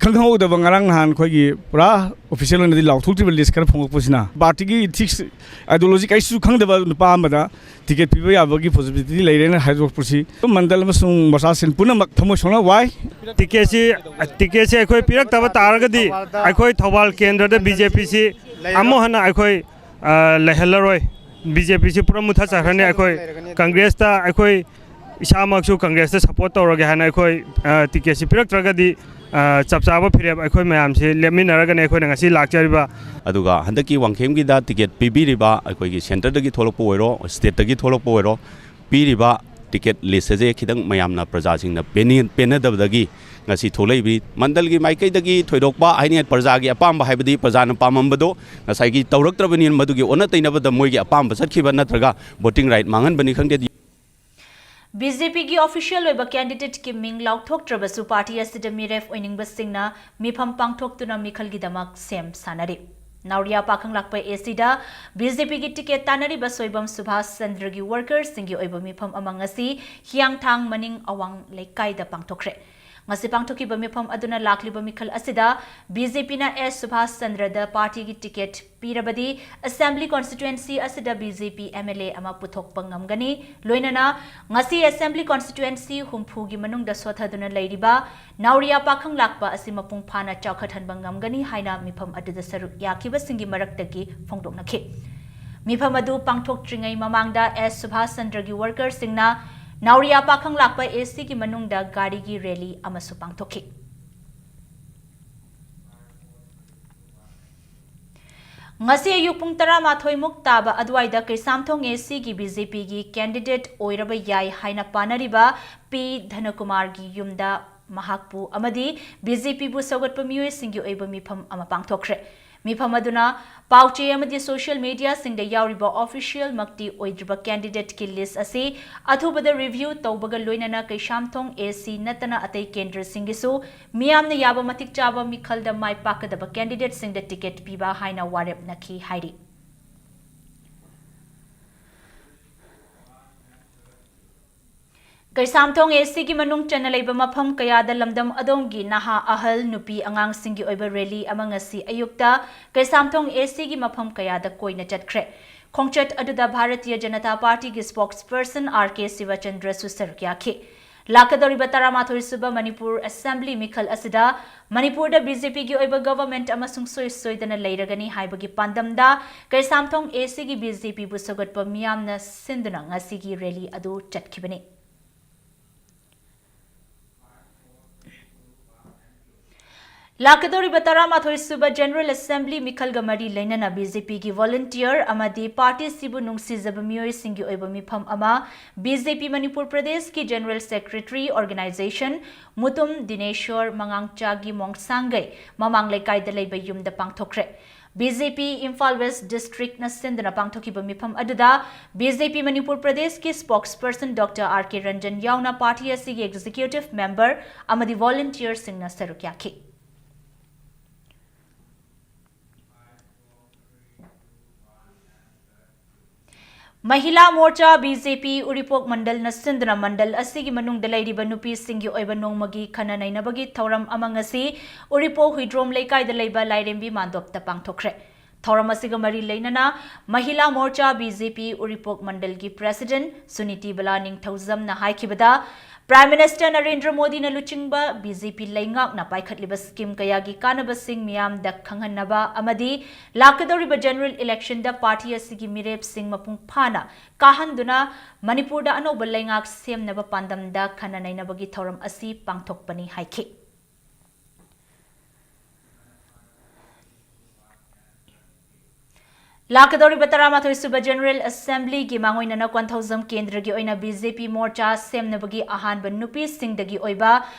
ꯈꯪꯍꯧꯗꯕ ꯉꯔꯥꯡ ꯅꯍꯥꯟ ꯑꯩꯈꯣꯏꯒꯤ ꯄꯨꯔꯥ ꯑꯣꯐꯤꯁꯤꯌꯦꯜ ꯑꯣꯏꯅꯗꯤ ꯂꯥꯎꯊꯣꯛꯇ꯭ꯔꯤꯕ ꯂꯤꯁ ꯈꯔ ꯐꯣꯡꯂꯛꯄꯁꯤꯅ ꯄꯥꯔꯇꯤꯒꯤ ꯏꯊꯤꯛꯁ, ꯑꯥꯏꯗꯤꯌꯣꯂꯣꯖꯤ ꯀꯔꯤꯁꯨ ꯈꯪꯗꯕ ꯅꯨꯄꯥ ꯑꯃꯗ ꯇꯤꯀꯦꯠ ꯄꯤꯕ ꯌꯥꯕꯒꯤ ꯄꯣꯁꯤꯕꯤꯂꯤꯇꯤ ꯂꯩꯔꯦꯅ ꯍꯥꯏꯗꯣꯔꯛꯄꯁꯤ ꯃꯟꯗꯜ ꯑꯃꯁꯨꯡ ꯃꯣꯔꯆꯥꯁꯤꯡ ꯄꯨꯝꯅꯃꯛ ꯊꯃꯣꯏ ꯁꯣꯛꯅ ꯋꯥꯏ꯫ ꯇꯤꯀꯦꯠꯁꯤ ꯇꯤꯀꯦꯠꯁꯤ ꯑꯩꯈꯣꯏ ꯄꯤꯔꯛꯇꯕ ꯇꯥꯔꯒꯗꯤ ꯑꯩꯈꯣꯏ ꯊꯧꯕꯥꯜ ꯀꯦꯟꯗ꯭ꯔꯗ ꯕꯤ ꯖꯦ ꯄꯤꯁꯤ ꯑꯃꯨꯛ ꯍꯟꯅ ꯑꯩꯈꯣꯏ, ꯑ, ꯂꯩꯍꯜꯂꯔꯣꯏ꯫ ꯕꯤ ꯖꯦ ꯄꯤꯁꯤ ꯄꯨꯔꯥ ꯃꯨꯠꯊꯠꯆꯈ꯭ꯔꯅꯤ꯫ ꯑꯩꯈꯣꯏ ꯀꯪꯒ꯭ꯔꯦꯁꯇ, ꯑꯩꯈꯣꯏ ꯏꯁꯥꯃꯛꯁꯨ ꯀꯪꯒ꯭ꯔꯦꯁꯇ ꯁꯞꯄꯣꯔꯠ ꯇꯧꯔꯒꯦ ꯍꯥꯏꯅ ꯑꯩꯈꯣꯏ, ꯑ, ꯇꯤꯀꯦꯠꯁꯤ ꯄꯤꯔꯛꯇ꯭ꯔꯒꯗꯤ, ꯑ, ꯆꯞ ꯆꯥꯕ ꯐꯤꯔꯦꯞ ꯑꯩꯈꯣꯏ ꯃꯌꯥꯝꯁꯤ ꯂꯦꯞꯃꯤꯟꯅꯔꯒꯅꯤ ꯑꯩꯈꯣꯏꯅ ꯉꯁꯤ ꯂꯥꯛꯆꯔꯤꯕ꯫ ꯑꯗꯨꯒ ꯍꯟꯗꯛꯀꯤ ꯋꯥꯡꯈꯦꯝꯒꯤꯗ ꯇꯤꯀꯦꯠ ꯄꯤꯕꯤꯔꯤꯕ ꯑꯩꯈꯣꯏꯒꯤ ꯁꯦꯟꯇꯔꯗꯒꯤ ꯊꯣꯛꯂꯛꯄ ꯑꯣꯏꯔꯣ, ꯁ꯭ꯇꯦꯠꯇꯒꯤ ꯊꯣꯛꯂꯛꯄ ꯑꯣꯏꯔꯣ, ꯄꯤꯔꯤꯕ ꯇꯤꯀꯦꯠ ꯂꯤꯁ ꯑꯁꯦ ꯈꯤꯇꯪ ꯃꯌꯥꯝꯅ, ꯄ꯭ꯔꯖꯥꯁꯤꯡꯅ ꯄꯦꯟꯅꯤ-, ꯄꯦꯟꯅꯗꯕꯗꯒꯤ ꯉꯁꯤ ꯊꯣꯛꯂꯛꯏꯕꯅꯤ꯫ ꯃꯟꯗꯜꯒꯤ ꯃꯥꯏꯀꯩꯗꯒꯤ ꯊꯣꯏꯗꯣꯛꯄ ꯍꯥꯏꯅꯤꯡꯉꯥꯏ, ꯄ꯭ꯔꯖꯥꯒꯤ ꯑꯄꯥꯝꯕ ꯍꯥꯏꯕꯗꯤ ꯄ꯭ꯔꯖꯥꯅ ꯄꯥꯝꯃꯝꯕꯗꯣ ꯉꯁꯥꯏꯒꯤ ꯇꯧꯔꯛꯇ꯭ꯔꯕꯅꯤꯅ ꯃꯗꯨꯒꯤ ꯑꯣꯟꯅ ꯇꯩꯅꯕꯗ ꯃꯣꯏꯒꯤ ꯑꯄꯥꯝꯕ ꯆꯠꯈꯤꯕ ꯅꯠꯇ꯭ꯔꯒ ꯚꯣꯇꯤꯡ ꯔꯥꯏꯠ ꯃꯥꯡꯍꯟꯕꯅꯤ ꯈꯪꯗꯦ꯫ ꯕꯤ ꯖꯦ ꯄꯤꯒꯤ ꯑꯣꯐꯤꯁꯤꯌꯦꯜ ꯑꯣꯏꯕ ꯀꯦꯟꯗꯤꯗꯦꯠꯀꯤ ꯃꯤꯡ ꯂꯥꯎꯊꯣꯛꯇ꯭ꯔꯕꯁꯨ ꯄꯥꯔꯇꯤ ꯑꯁꯤꯗ ꯃꯤꯔꯦꯞ ꯑꯣꯏꯅꯤꯡꯕꯁꯤꯡꯅ ꯃꯤꯐꯝ ꯄꯥꯡꯊꯣꯛꯇꯨꯅ ꯃꯤꯈꯜꯒꯤꯗꯃꯛ ꯁꯦꯝ ꯁꯥꯅꯔꯤ꯫ ꯅꯥꯎꯔꯤꯌꯥ ꯄꯥꯈꯪꯂꯥꯛꯄ ꯑꯦ ꯁꯤꯗ ꯕꯤ ꯖꯦ ꯄꯤꯒꯤ ꯇꯤꯀꯦꯠ ꯇꯥꯟꯅꯔꯤꯕ ꯁꯣꯏꯕꯝ ꯁꯨꯚꯥꯁ ꯆꯟꯗ꯭ꯔꯒꯤ ꯋꯥꯔꯀꯔꯁꯤꯡꯒꯤ ꯑꯣꯏꯕ ꯃꯤꯐꯝ ꯑꯃ ꯉꯁꯤ ꯍꯤꯌꯥꯡꯊꯥꯡ ꯃꯅꯤꯡ ꯑꯋꯥꯡ ꯂꯩꯀꯥꯏꯗ ꯄꯥꯡꯊꯣꯛꯈ꯭ꯔꯦ꯫ ꯉꯁꯤ ꯄꯥꯡꯊꯣꯛꯈꯤꯕ ꯃꯤꯐꯝ ꯑꯗꯨꯅ ꯂꯥꯛꯂꯤꯕ ꯃꯤꯈꯜ ꯑꯁꯤꯗ ꯕꯤ ꯖꯦ ꯄꯤꯅ ꯑꯦꯁ ꯁꯨꯚꯥꯁ ꯆꯟꯗ꯭ꯔꯗ ꯄꯥꯔꯇꯤꯒꯤ ꯇꯤꯀꯦꯠ ꯄꯤꯔꯕꯗꯤ ꯑꯦꯁꯦꯝꯕ꯭ꯂꯤ ꯀꯣꯟꯁꯇꯤꯇ꯭ꯋꯦꯟꯁꯤ ꯑꯁꯤꯗ B J P M L A ꯑꯃ ꯄꯨꯊꯣꯛꯄ ꯉꯝꯒꯅꯤ꯫ ꯂꯣꯏꯅꯅ ꯉꯁꯤ ꯑꯦꯁꯦꯝꯕ꯭ꯂꯤ ꯀꯣꯟꯁꯇꯤꯇ꯭ꯋꯦꯟꯁꯤ ꯍꯨꯝꯐꯨꯒꯤ ꯃꯅꯨꯡꯗ ꯁꯣꯊꯗꯨꯅ ꯂꯩꯔꯤꯕ ꯅꯥꯎꯔꯤꯌꯥ ꯄꯥꯈꯪ ꯂꯥꯛꯄ ꯑꯁꯤ ꯃꯄꯨꯡ ꯐꯥꯅ ꯆꯥꯎꯈꯠꯍꯟꯕ ꯉꯝꯒꯅꯤ ꯍꯥꯏꯅ ꯃꯤꯐꯝ ꯑꯗꯨꯗ ꯁꯔꯨꯛ ꯌꯥꯈꯤꯕꯁꯤꯡꯒꯤ ꯃꯔꯛꯇꯒꯤ ꯐꯣꯡꯗꯣꯛꯅꯈꯤ꯫ ꯃꯤꯐꯝ ꯑꯗꯨ ꯄꯥꯡꯊꯣꯛꯇ꯭ꯔꯤꯉꯩ ꯃꯃꯥꯡꯗ ꯑꯦꯁ ꯁꯨꯚꯥꯁ ꯆꯟꯗ꯭ꯔꯒꯤ ꯋꯥꯔꯀꯔꯁꯤꯡꯅ ꯅꯥꯎꯔꯤꯌꯥ ꯄꯥꯈꯪ ꯂꯥꯛꯄ ꯑꯦ ꯁꯤꯒꯤ ꯃꯅꯨꯡꯗ ꯒꯥꯔꯤꯒꯤ ꯔꯦꯂꯤ ꯑꯃꯁꯨ ꯄꯥꯡꯊꯣꯛꯈꯤ꯫ ꯉꯁꯤ ꯑꯌꯨꯛ ꯄꯨꯡ ꯇꯔꯥꯃꯥꯊꯣꯏ ꯃꯨꯛ ꯇꯥꯕ ꯑꯗꯨꯋꯥꯏꯗ ꯀꯩꯁꯥꯝꯊꯣꯡ ꯑꯦ ꯁꯤꯒꯤ ꯕꯤ ꯖꯦ ꯄꯤꯒꯤ ꯀꯦꯟꯗꯤꯗꯦꯠ ꯑꯣꯏꯔꯕ ꯌꯥꯏ ꯍꯥꯏꯅ ꯄꯥꯅꯔꯤꯕ ꯄꯤ ꯙꯅꯀꯨꯃꯥꯔꯒꯤ ꯌꯨꯝꯗ ꯃꯍꯥꯛꯄꯨ ꯑꯃꯗꯤ ꯕꯤ ꯖꯦ ꯄꯤꯕꯨ ꯁꯧꯒꯠꯄ ꯃꯤꯑꯣꯏꯁꯤꯡꯒꯤ ꯑꯣꯏꯕ ꯃꯤꯐꯝ ꯑꯃ ꯄꯥꯡꯊꯣꯛꯈ꯭ꯔꯦ꯫ ꯃꯤꯐꯝ ꯑꯗꯨꯅ ꯄꯥꯎꯆꯦ ꯑꯃꯗꯤ ꯁꯣꯁꯤꯌꯦꯜ ꯃꯤꯗꯤꯌꯥꯁꯤꯡꯗ ꯌꯥꯎꯔꯤꯕ ꯑꯣꯐꯤꯁꯤꯌꯦꯜꯃꯛꯇꯤ ꯑꯣꯏꯗ꯭ꯔꯤꯕ ꯀꯦꯟꯗꯤꯗꯦꯠꯀꯤ ꯂꯤꯁ ꯑꯁꯤ ꯑꯊꯨꯕꯗ ꯔꯤꯚ꯭ꯌꯨ ꯇꯧꯕꯒ ꯂꯣꯏꯅꯅ ꯀꯩꯁꯥꯝꯊꯣꯡ ꯑꯦ ꯁꯤ ꯅꯠꯇꯅ ꯑꯇꯩ ꯀꯦꯟꯗ꯭ꯔꯁꯤꯡꯒꯤꯁꯨ ꯃꯤꯌꯥꯝꯅ ꯌꯥꯕ ꯃꯇꯤꯛ ꯆꯥꯕ ꯃꯤꯈꯜꯗ ꯃꯥꯏ ꯄꯥꯛꯀꯗꯕ ꯀꯦꯟꯗꯤꯗꯦꯠꯁꯤꯡꯗ ꯇꯤꯀꯦꯠ ꯄꯤꯕ ꯍꯥꯏꯅ ꯋꯥꯔꯦꯞꯅꯈꯤ ꯍꯥꯏꯔꯤ꯫ ꯀꯩꯁꯥꯝꯊꯣꯡ ꯑꯦ ꯁꯤꯒꯤ ꯃꯅꯨꯡ ꯆꯟꯅ ꯂꯩꯕ ꯃꯐꯝ ꯀꯌꯥꯗ ꯂꯝꯗꯝ ꯑꯗꯣꯝꯒꯤ ꯅꯍꯥ, ꯑꯍꯜ, ꯅꯨꯄꯤ ꯑꯉꯥꯡꯁꯤꯡꯒꯤ ꯑꯣꯏꯕ ꯔꯦꯂꯤ ꯑꯃ ꯉꯁꯤ ꯑꯌꯨꯛꯇ ꯀꯩꯁꯥꯝꯊꯣꯡ ꯑꯦ ꯁꯤꯒꯤ ꯃꯐꯝ ꯀꯌꯥꯗ ꯀꯣꯏꯅ ꯆꯠꯈ꯭ꯔꯦ꯫ ꯈꯣꯡꯆꯠ ꯑꯗꯨꯗ ꯚꯥꯔꯇꯤꯌ ꯖꯅꯇꯥ ꯄꯥꯔꯇꯤꯒꯤ ꯁ꯭ꯄꯣꯛꯁꯄꯔꯁꯟ ꯑꯥꯔ ꯀꯦ ꯁꯤꯕꯆꯟꯗ꯭ꯔꯁꯨ ꯁꯔꯨꯛ ꯌꯥꯈꯤ꯫ ꯂꯥꯛꯀꯗꯧꯔꯤꯕ ꯇꯔꯥꯃꯥꯊꯣꯏ ꯁꯨꯕ ꯃꯅꯤꯄꯨꯔ ꯑꯦꯁꯦꯝꯕ꯭ꯂꯤ ꯃꯤꯈꯜ ꯑꯁꯤꯗ ꯃꯅꯤꯄꯨꯔꯗ ꯕꯤ ꯖꯦ ꯄꯤꯒꯤ ꯑꯣꯏꯕ ꯒꯚꯔꯟꯃꯦꯟꯠ ꯑꯃꯁꯨꯡ ꯁꯨꯡꯁꯣꯏ ꯁꯣꯏꯗꯅ ꯂꯩꯔꯒꯅꯤ ꯍꯥꯏꯕꯒꯤ ꯄꯥꯟꯗꯝꯗ ꯀꯩꯁꯥꯝꯊꯣꯡ ꯑꯦ ꯁꯤꯒꯤ ꯕꯤ ꯖꯦ ꯄꯤꯕꯨ ꯁꯧꯒꯠꯄ ꯃꯤꯌꯥꯝꯅ ꯁꯤꯟꯗꯨꯅ ꯉꯁꯤꯒꯤ ꯔꯦꯂꯤ ꯑꯗꯨ ꯆꯠꯈꯤꯕꯅꯤ꯫ ꯂꯥꯛꯀꯗꯧꯔꯤꯕ ꯇꯔꯥꯃꯥꯊꯣꯏ ꯁꯨꯕ ꯖꯦꯅꯔꯦꯜ ꯑꯦꯁꯦꯝꯕ꯭ꯂꯤ ꯃꯤꯈꯜꯒ ꯃꯔꯤ ꯂꯩꯅꯅ ꯕꯤ ꯖꯦ ꯄꯤꯒꯤ ꯚꯣꯂꯨꯟꯇꯤꯌꯔ ꯑꯃꯗꯤ ꯄꯥꯔꯇꯤꯁꯤꯕꯨ ꯅꯨꯡꯁꯤꯖꯕ ꯃꯤꯑꯣꯏꯁꯤꯡꯒꯤ ꯑꯣꯏꯕ ꯃꯤꯐꯝ ꯑꯃ ꯕꯤ ꯖꯦ ꯄꯤ ꯃꯅꯤꯄꯨꯔ ꯄ꯭ꯔꯗꯦꯁꯀꯤ ꯖꯦꯅꯔꯦꯜ ꯁꯦꯀ꯭ꯔꯦꯇꯔꯤ ꯑꯣꯔꯒꯅꯥꯏꯖꯦꯁꯟ ꯃꯨꯇꯨꯝ ꯗꯤꯅꯦꯁꯣꯔ ꯃꯉꯥꯡꯆꯥꯒꯤ ꯃꯣꯡꯁꯥꯡꯒꯩ ꯃꯃꯥꯡ ꯂꯩꯀꯥꯏꯗ ꯂꯩꯕ ꯌꯨꯝꯗ ꯄꯥꯡꯊꯣꯛꯈ꯭ꯔꯦ꯫ ꯕꯤ ꯖꯦ ꯄꯤ ꯏꯝꯐꯥꯜ ꯋꯦꯁ꯭ꯠ ꯗꯤꯁꯇ꯭ꯔꯤꯛꯅ ꯁꯤꯟꯗꯨꯅ ꯄꯥꯡꯊꯣꯛꯈꯤꯕ ꯃꯤꯐꯝ ꯑꯗꯨꯗ ꯕꯤ ꯖꯦ ꯄꯤ ꯃꯅꯤꯄꯨꯔ ꯄ꯭ꯔꯗꯦꯁꯀꯤ ꯁ꯭ꯄꯣꯛꯁꯄꯔꯁꯟ ꯗꯣꯛꯇꯔ ꯑꯥꯔ ꯀꯦ ꯔꯟꯖꯟ ꯌꯥꯎꯅ ꯄꯥꯔꯇꯤ ꯑꯁꯤꯒꯤ ꯑꯦꯛꯖꯤꯀ꯭ꯌꯨꯇꯤꯚ ꯃꯦꯝꯕꯔ ꯑꯃꯗꯤ ꯚꯣꯂꯨꯟꯇꯤꯌꯔꯁꯤꯡꯅ ꯁꯔꯨꯛ ꯌꯥꯈꯤ꯫ ꯃꯍꯤꯂꯥ ꯃꯣꯔꯆꯥ ꯕꯤ ꯖꯦ ꯄꯤ ꯎꯔꯤꯄꯣꯛ ꯃꯟꯗꯜꯅ ꯁꯤꯟꯗꯨꯅ ꯃꯟꯗꯜ ꯑꯁꯤꯒꯤ ꯃꯅꯨꯡꯗ ꯂꯩꯔꯤꯕ ꯅꯨꯄꯤꯁꯤꯡꯒꯤ ꯑꯣꯏꯕ ꯅꯣꯡꯃꯒꯤ ꯈꯟꯅ ꯅꯩꯅꯕꯒꯤ ꯊꯧꯔꯝ ꯑꯃ ꯉꯁꯤ ꯎꯔꯤꯄꯣꯛ ꯍꯨꯏꯗ꯭ꯔꯣꯝ ꯂꯩꯀꯥꯏꯗ ꯂꯩꯕ ꯂꯥꯏꯔꯦꯝꯕꯤ ꯃꯥꯟꯗꯣꯞꯇ ꯄꯥꯡꯊꯣꯛꯈ꯭ꯔꯦ꯫ ꯊꯧꯔꯝ ꯑꯁꯤꯒ ꯃꯔꯤ ꯂꯩꯅꯅ ꯃꯍꯤꯂꯥ ꯃꯣꯔꯆꯥ ꯕꯤ ꯖꯦ ꯄꯤ ꯎꯔꯤꯄꯣꯛ ꯃꯟꯗꯜꯒꯤ ꯄ꯭ꯔꯦꯁꯤꯗꯦꯟꯠ ꯁꯨꯅꯤꯇꯤ ꯕꯂꯥ ꯅꯤꯡꯊꯧꯖꯝꯅ ꯍꯥꯏꯈꯤꯕꯗ, ꯄ꯭ꯔꯥꯏꯝ ꯃꯤꯅꯤꯁꯇꯔ ꯅꯔꯦꯟꯗ꯭ꯔ ꯃꯣꯗꯤꯅ ꯂꯨꯆꯤꯡꯕ ꯕꯤ ꯖꯦ ꯄꯤ ꯂꯩꯉꯥꯛꯅ ꯄꯥꯏꯈꯠꯂꯤꯕ ꯁ꯭ꯀꯤꯝ ꯀꯌꯥꯒꯤ ꯀꯥꯟꯅꯕꯁꯤꯡ ꯃꯤꯌꯥꯝꯗ ꯈꯪꯍꯟꯅꯕ ꯑꯃꯗꯤ ꯂꯥꯛꯀꯗꯧꯔꯤꯕ ꯖꯦꯅꯔꯦꯜ ꯏꯂꯦꯛꯁꯟꯗ ꯄꯥꯔꯇꯤ ꯑꯁꯤꯒꯤ ꯃꯤꯔꯦꯞꯁꯤꯡ ꯃꯄꯨꯡ ꯐꯥꯅ ꯀꯥꯍꯟꯗꯨꯅ ꯃꯅꯤꯄꯨꯔꯗ ꯑꯅꯧꯕ ꯂꯩꯉꯥꯛ ꯁꯦꯝꯅꯕ ꯄꯥꯟꯗꯝꯗ ꯈꯟꯅ ꯅꯩꯅꯕꯒꯤ ꯊꯧꯔꯝ ꯑꯁꯤ ꯄꯥꯡꯊꯣꯛꯄꯅꯤ ꯍꯥꯏꯈꯤ꯫ ꯂꯥꯛꯀꯗꯧꯔꯤꯕ ꯇꯔꯥꯃꯥꯊꯣꯏ ꯁꯨꯕ ꯖꯦꯅꯔꯦꯜ ꯑꯦꯁꯦꯝꯕ꯭ꯂꯤꯒꯤ ꯃꯥꯡꯑꯣꯏꯅꯅ ꯀꯣꯟꯊꯧꯖꯝ ꯀꯦꯟꯗ꯭ꯔꯒꯤ ꯑꯣꯏꯅ ꯕꯤ ꯖꯦ ꯄꯤ ꯃꯣꯔꯆꯥ ꯁꯦꯝꯅꯕꯒꯤ ꯑꯍꯥꯟꯕ ꯅꯨꯄꯤꯁꯤꯡꯗꯒꯤ ꯑꯣꯏꯕ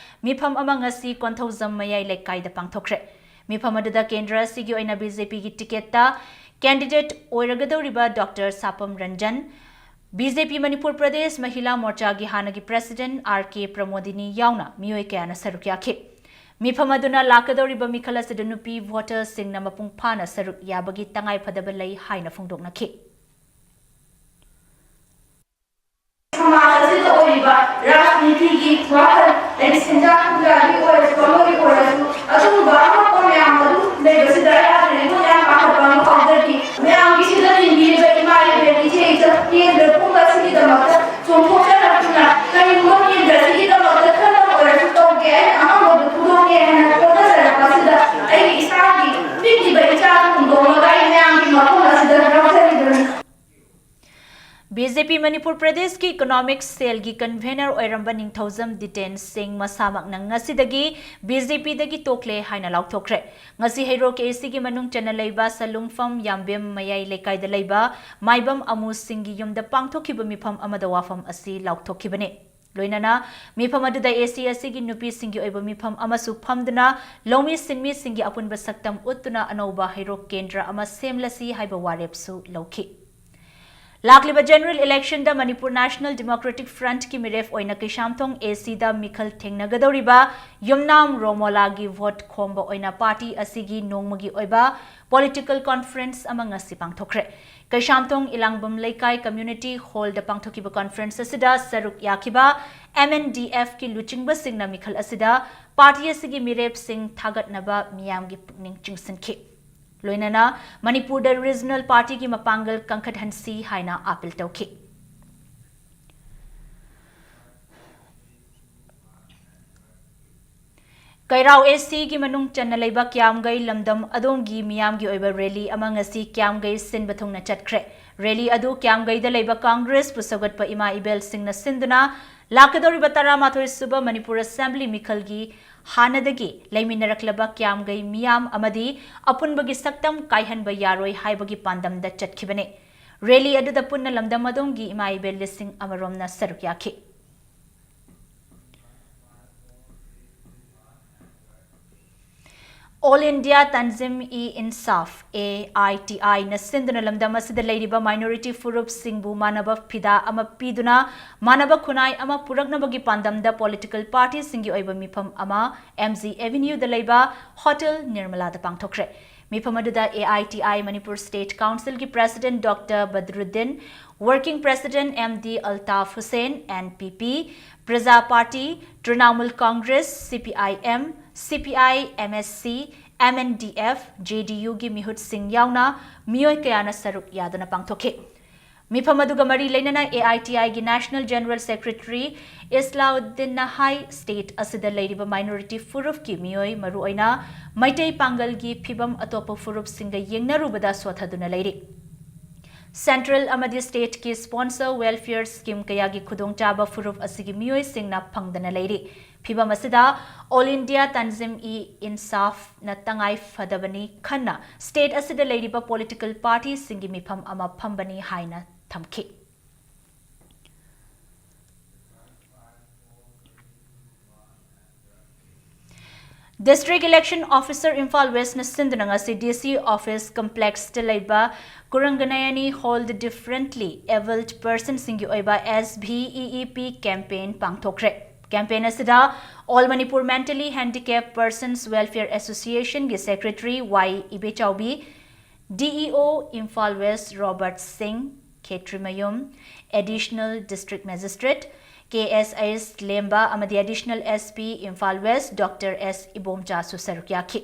ꯃꯤꯐꯝ ꯑꯃ ꯉꯁꯤ ꯀꯣꯟꯊꯧꯖꯝ ꯃꯌꯥꯏ ꯂꯩꯀꯥꯏꯗ ꯄꯥꯡꯊꯣꯛꯈ꯭ꯔꯦ꯫ ꯃꯤꯐꯝ ꯑꯗꯨꯗ ꯀꯦꯟꯗ꯭ꯔ ꯑꯁꯤꯒꯤ ꯑꯣꯏꯅ ꯕꯤ ꯖꯦ ꯄꯤꯒꯤ ꯇꯤꯀꯦꯠꯇ ꯀꯦꯟꯗꯤꯗꯦꯠ ꯑꯣꯏꯔꯒꯗꯧꯔꯤꯕ doctor Sapam Ranjan, B J P Manipur Pradesh Mahila ꯃꯣꯔꯆꯥꯒꯤ ꯍꯥꯟꯅꯒꯤ ꯄ꯭ꯔꯦꯁꯤꯗꯦꯟꯠ ꯑꯥꯔ ꯀꯦ ꯄ꯭ꯔꯃꯣꯗꯤꯅꯤ ꯌꯥꯎꯅ ꯃꯤꯑꯣꯏ ꯀꯌꯥꯅ ꯁꯔꯨꯛ ꯌꯥꯈꯤ꯫ ꯃꯤꯐꯝ ꯑꯗꯨꯅ ꯂꯥꯛꯀꯗꯧꯔꯤꯕ ꯃꯤꯈꯜ ꯑꯁꯤꯗ ꯅꯨꯄꯤ ꯚꯣꯇꯔꯁꯤꯡꯅ ꯃꯄꯨꯡ ꯐꯥꯅ ꯁꯔꯨꯛ ꯌꯥꯕꯒꯤ ꯇꯉꯥꯏꯐꯗꯕ ꯂꯩ ꯍꯥꯏꯅ ꯐꯣꯡꯗꯣꯛꯅꯈꯤ꯫ ꯁꯃꯥꯖ ꯑꯁꯤꯗ ꯑꯣꯏꯔꯤꯕ ꯔꯥꯖꯅꯤꯇꯤꯒꯤ ꯋꯥꯈꯜ, ꯍꯥꯏꯗꯤ ꯁꯦꯟꯖꯥ ꯊꯨꯝꯖꯥꯒꯤ ꯑꯣꯏꯔꯁꯨ, ꯑꯃꯒꯤ ꯑꯣꯏꯔꯁꯨ, ꯑꯗꯨꯒꯨꯝꯕ ꯑꯃꯣꯠꯄ ꯃꯌꯥꯝ ꯑꯗꯨ ꯂꯩꯕꯁꯤꯗ ꯑꯩꯍꯥꯛꯅ ꯑꯩꯉꯣꯟꯗ ꯌꯥꯝ ꯄꯥꯈꯠꯄ ꯑꯃ ꯐꯥꯎꯖꯈꯤ꯫ ꯃꯌꯥꯝꯒꯤ ꯁꯤꯗ ꯂꯤꯡꯕꯤꯔꯤꯕ ꯏꯃꯥ ꯏꯕꯦꯟ, ꯏꯆꯦ ꯏꯆꯜ, ꯀꯦꯟꯗ꯭ꯔ ꯄꯨꯝꯕ ꯑꯁꯤꯒꯤꯗꯃꯛꯇ ꯆꯣꯡꯊꯣꯛꯆꯔꯛꯇꯨꯅ ꯀꯔꯤꯒꯨꯝꯕ ꯀꯦꯟꯗ꯭ꯔ ꯑꯁꯤꯒꯤ ꯕꯤ ꯖꯦ ꯄꯤ ꯃꯅꯤꯄꯨꯔ ꯄ꯭ꯔꯗꯦꯁꯀꯤ ꯏꯀꯣꯅꯣꯃꯤꯛ ꯁꯦꯜꯒꯤ ꯀꯟꯚꯦꯅꯔ ꯑꯣꯏꯔꯝꯕ ꯅꯤꯡꯊꯧꯖꯝ ꯗꯤꯇꯦꯟ ꯁꯤꯡ ꯃꯁꯥꯃꯛꯅ ꯉꯁꯤꯗꯒꯤ ꯕꯤ ꯖꯦ ꯄꯤꯗꯒꯤ ꯇꯣꯛꯂꯦ ꯍꯥꯏꯅ ꯂꯥꯎꯊꯣꯛꯈ꯭ꯔꯦ꯫ ꯉꯁꯤ ꯍꯩꯔꯣꯛ ꯑꯦ ꯁꯤꯒꯤ ꯃꯅꯨꯡ ꯆꯟꯅ ꯂꯩꯕ ꯁꯂꯨꯡꯐꯝ ꯌꯥꯝꯕꯦꯝ ꯃꯌꯥꯏ ꯂꯩꯀꯥꯏꯗ ꯂꯩꯕ ꯃꯥꯏꯕꯝ ꯑꯃꯨ ꯁꯤꯡꯒꯤ ꯌꯨꯝꯗ ꯄꯥꯡꯊꯣꯛꯈꯤꯕ ꯃꯤꯐꯝ ꯑꯃꯗ ꯋꯥꯐꯝ ꯑꯁꯤ ꯂꯥꯎꯊꯣꯛꯈꯤꯕꯅꯤ꯫ ꯂꯣꯏꯅꯅ ꯃꯤꯐꯝ ꯑꯗꯨꯗ ꯑꯦ ꯁꯤ ꯑꯁꯤꯒꯤ ꯅꯨꯄꯤꯁꯤꯡꯒꯤ ꯑꯣꯏꯕ ꯃꯤꯐꯝ ꯑꯃꯁꯨ ꯐꯝꯗꯨꯅ ꯂꯧꯃꯤ ꯁꯤꯟꯃꯤꯁꯤꯡꯒꯤ ꯑꯄꯨꯟꯕ ꯁꯛꯇꯝ ꯎꯠꯇꯨꯅ ꯑꯅꯧꯕ ꯍꯩꯔꯣꯛ ꯀꯦꯟꯗ꯭ꯔ ꯑꯃ ꯁꯦꯝꯂꯁꯤ ꯍꯥꯏꯕ ꯋꯥꯔꯦꯞꯁꯨ ꯂꯧꯈꯤ꯫ ꯂꯥꯛꯂꯤꯕ ꯖꯦꯅꯔꯦꯜ ꯏꯂꯦꯛꯁꯟꯗ ꯃꯅꯤꯄꯨꯔ ꯅꯦꯁꯅꯦꯜ ꯗꯤꯃꯣꯀ꯭ꯔꯦꯇꯤꯛ ꯐ꯭ꯔꯟꯠꯀꯤ ꯃꯤꯔꯦꯞ ꯑꯣꯏꯅ ꯀꯩꯁꯥꯝꯊꯣꯡ ꯑꯦ ꯁꯤꯗ ꯃꯤꯈꯜ ꯊꯦꯡꯅꯒꯗꯧꯔꯤꯕ ꯌꯨꯝꯅꯥꯝ ꯔꯣꯃꯣꯂꯥꯒꯤ ꯚꯣꯠ ꯈꯣꯝꯕ ꯑꯣꯏꯅ ꯄꯥꯔꯇꯤ ꯑꯁꯤꯒꯤ ꯅꯣꯡꯃꯒꯤ ꯑꯣꯏꯕ ꯄꯣꯂꯤꯇꯤꯀꯦꯜ ꯀꯣꯟꯐ꯭ꯔꯦꯟꯁ ꯑꯃ ꯉꯁꯤ ꯄꯥꯡꯊꯣꯛꯈ꯭ꯔꯦ꯫ ꯀꯩꯁꯥꯝꯊꯣꯡ ꯏꯂꯥꯡꯕꯝ ꯂꯩꯀꯥꯏ ꯀꯝꯃ꯭ꯌꯨꯅꯤꯇꯤ ꯍꯣꯜꯗ ꯄꯥꯡꯊꯣꯛꯈꯤꯕ ꯀꯣꯟꯐ꯭ꯔꯦꯟꯁ ꯑꯁꯤꯗ ꯁꯔꯨꯛ ꯌꯥꯈꯤꯕ ꯑꯦꯝ ꯑꯦꯟ ꯗꯤ ꯑꯦꯐꯀꯤ ꯂꯨꯆꯤꯡꯕꯁꯤꯡꯅ ꯃꯤꯈꯜ ꯑꯁꯤꯗ ꯄꯥꯔꯇꯤ ꯑꯁꯤꯒꯤ ꯃꯤꯔꯦꯞꯁꯤꯡ ꯊꯥꯒꯠꯅꯕ ꯃꯤꯌꯥꯝꯒꯤ ꯄꯨꯛꯅꯤꯡ ꯆꯤꯡꯁꯤꯟꯈꯤ꯫ ꯂꯣꯏꯅꯅ ꯃꯅꯤꯄꯨꯔꯗ ꯔꯤꯖꯅꯦꯜ ꯄꯥꯔꯇꯤꯒꯤ ꯃꯄꯥꯡꯒꯜ ꯀꯟꯈꯠꯍꯟꯁꯤ ꯍꯥꯏꯅ ꯑꯥꯄꯤꯜ ꯇꯧꯈꯤ꯫ ꯀꯩꯔꯥꯎ ꯑꯦ ꯁꯤꯒꯤ ꯃꯅꯨꯡ ꯆꯟꯅ ꯂꯩꯕ ꯀ꯭ꯌꯥꯝꯒꯩ ꯂꯝꯗꯝ ꯑꯗꯣꯝꯒꯤ ꯃꯤꯌꯥꯝꯒꯤ ꯑꯣꯏꯕ ꯔꯦꯂꯤ ꯑꯃ ꯉꯁꯤ ꯀ꯭ꯌꯥꯝꯒꯩ ꯁꯤꯟꯕ ꯊꯨꯡꯅ ꯆꯠꯈ꯭ꯔꯦ꯫ ꯔꯦꯂꯤ ꯑꯗꯨ ꯀ꯭ꯌꯥꯝꯒꯩꯗ ꯂꯩꯕ ꯀꯪꯒ꯭ꯔꯦꯁꯄꯨ ꯁꯧꯒꯠꯄ ꯏꯃꯥ ꯏꯕꯦꯜꯁꯤꯡꯅ ꯁꯤꯟꯗꯨꯅ ꯂꯥꯛꯀꯗꯧꯔꯤꯕ ꯇꯔꯥꯃꯥꯊꯣꯏ ꯁꯨꯕ ꯃꯅꯤꯄꯨꯔ ꯑꯦꯁꯦꯝꯕ꯭ꯂꯤ ꯃꯤꯈꯜꯒꯤ ꯍꯥꯟꯅꯗꯒꯤ ꯂꯩꯃꯤꯟꯅꯔꯛꯂꯕ ꯀ꯭ꯌꯥꯝꯒꯩ ꯃꯤꯌꯥꯝ ꯑꯃꯗꯤ ꯑꯄꯨꯟꯕꯒꯤ ꯁꯛꯇꯝ ꯀꯥꯏꯍꯟꯕ ꯌꯥꯔꯣꯏ ꯍꯥꯏꯕꯒꯤ ꯄꯥꯟꯗꯝꯗ ꯆꯠꯈꯤꯕꯅꯤ꯫ ꯔꯦꯂꯤ ꯑꯗꯨꯗ ꯄꯨꯟꯅ ꯂꯝꯗꯝ ꯑꯗꯣꯝꯒꯤ ꯏꯃꯥ ꯏꯕꯦꯜ ꯂꯤꯁꯤꯡ ꯑꯃꯔꯣꯝꯅ ꯁꯔꯨꯛ ꯌꯥꯈꯤ꯫ All India Tanzeem e Insaf, A I T ꯑꯥꯏꯅ ꯁꯤꯟꯗꯨꯅ ꯂꯝꯗꯝ ꯑꯁꯤꯗ ꯂꯩꯔꯤꯕ ꯃꯥꯏꯅꯣꯔꯤꯇꯤ ꯐꯨꯔꯨꯞꯁꯤꯡꯕꯨ ꯃꯥꯟꯅꯕ ꯐꯤꯗꯥ ꯑꯃ ꯄꯤꯗꯨꯅ ꯃꯥꯟꯅꯕ ꯈꯨꯟꯅꯥꯏ ꯑꯃ ꯄꯨꯔꯛꯅꯕꯒꯤ ꯄꯥꯟꯗꯝꯗ ꯄꯣꯂꯤꯇꯤꯀꯦꯜ ꯄꯥꯔꯇꯤꯁꯤꯡꯒꯤ ꯑꯣꯏꯕ ꯃꯤꯐꯝ ꯑꯃ ꯑꯦꯝ ꯖꯤ ꯑꯦꯚꯦꯅ꯭ꯌꯨꯗ ꯂꯩꯕ ꯍꯣꯇꯦꯜ ꯅꯤꯔꯃꯂꯥꯗ ꯄꯥꯡꯊꯣꯛꯈ꯭ꯔꯦ꯫ ꯃꯤꯐꯝ ꯑꯗꯨꯗ A I T I Manipur state ꯀꯥꯎꯟꯁꯤꯜꯒꯤ president doctor Badruddin, working president M D Altaf Hussain, N P P, Praja party, Trinamool Congress, ꯁꯤ ꯄꯤ ꯑꯥꯏ ꯑꯦꯝ, ꯁꯤ P I, M S C, M N D F, J D ꯌꯨꯒꯤ ꯃꯤꯍꯨꯠꯁꯤꯡ ꯌꯥꯎꯅ ꯃꯤꯑꯣꯏ ꯀꯌꯥꯅ ꯁꯔꯨꯛ ꯌꯥꯗꯨꯅ ꯄꯥꯡꯊꯣꯛꯈꯤ꯫ ꯃꯤꯐꯝ ꯑꯗꯨꯒ ꯃꯔꯤ ꯂꯩꯅꯅ ꯑꯦ ꯑꯥꯏ ꯇꯤ ꯑꯥꯏꯒꯤ ꯅꯦꯁꯅꯦꯜ ꯖꯦꯅꯔꯦꯜ ꯁꯦꯀ꯭ꯔꯦꯇꯔꯤ ꯏꯁꯂꯥꯎꯗꯤꯟꯅ ꯍꯥꯏ, ꯁ꯭ꯇꯦꯠ ꯑꯁꯤꯗ ꯂꯩꯔꯤꯕ ꯃꯥꯏꯅꯣꯔꯤꯇꯤ ꯐꯨꯔꯨꯞꯀꯤ ꯃꯤꯑꯣꯏ, ꯃꯔꯨꯑꯣꯏꯅ ꯃꯩꯇꯩ ꯄꯥꯡꯒꯜꯒꯤ ꯐꯤꯕꯝ ꯑꯇꯣꯞꯄ ꯐꯨꯔꯨꯞꯁꯤꯡꯒ ꯌꯦꯡꯅꯔꯨꯕꯗ ꯁꯣꯊꯗꯨꯅ ꯂꯩꯔꯤ꯫ Central ꯑꯃꯗꯤ stateꯀꯤ sponsor welfare scheme ꯀꯌꯥꯒꯤ ꯈꯨꯗꯣꯡꯆꯥꯕ ꯐꯨꯔꯨꯞ ꯑꯁꯤꯒꯤ ꯃꯤꯑꯣꯏꯁꯤꯡꯅ ꯐꯪꯗꯅ ꯂꯩꯔꯤ꯫ ꯐꯤꯚꯝ ꯑꯁꯤꯗ All India Tanzim-e Insaf-ꯅ ꯇꯉꯥꯏ ꯐꯗꯕꯅꯤ ꯈꯟꯅ state ꯑꯁꯤꯗ ꯂꯩꯔꯤꯕ political party-ꯁꯤꯡꯒꯤ ꯃꯤꯐꯝ ꯑꯃ ꯐꯝꯕꯅꯤ ꯍꯥꯏꯅ ꯊꯝꯈꯤ꯫ District Election Officer Imphal West-ꯅ ꯁꯤꯟꯗꯨꯅ ꯉꯁꯤ DC office complex-ꯇ ꯂꯩꯕ Kuranganayani Hall-ꯗ differently abled person-ꯁꯤꯡꯒꯤ ꯑꯣꯏꯕ SBEEP campaign ꯄꯥꯡꯊꯣꯛꯈ꯭ꯔꯦ꯫ Campaign ꯑꯁꯤꯗ All Manipur Mentally Handicapped Persons Welfare Association-ꯒꯤ secretary Y ꯏꯕꯦꯆꯥꯎꯕꯤ, DEO Imphal West Robert Singh, Khetrimayum, Additional District Magistrate K.S.S. Lemba ꯑꯃꯗꯤ Additional SP Imphal West Doctor S ꯏꯕꯣꯝꯆꯥꯁꯨ ꯁꯔꯨꯛ ꯌꯥꯈꯤ꯫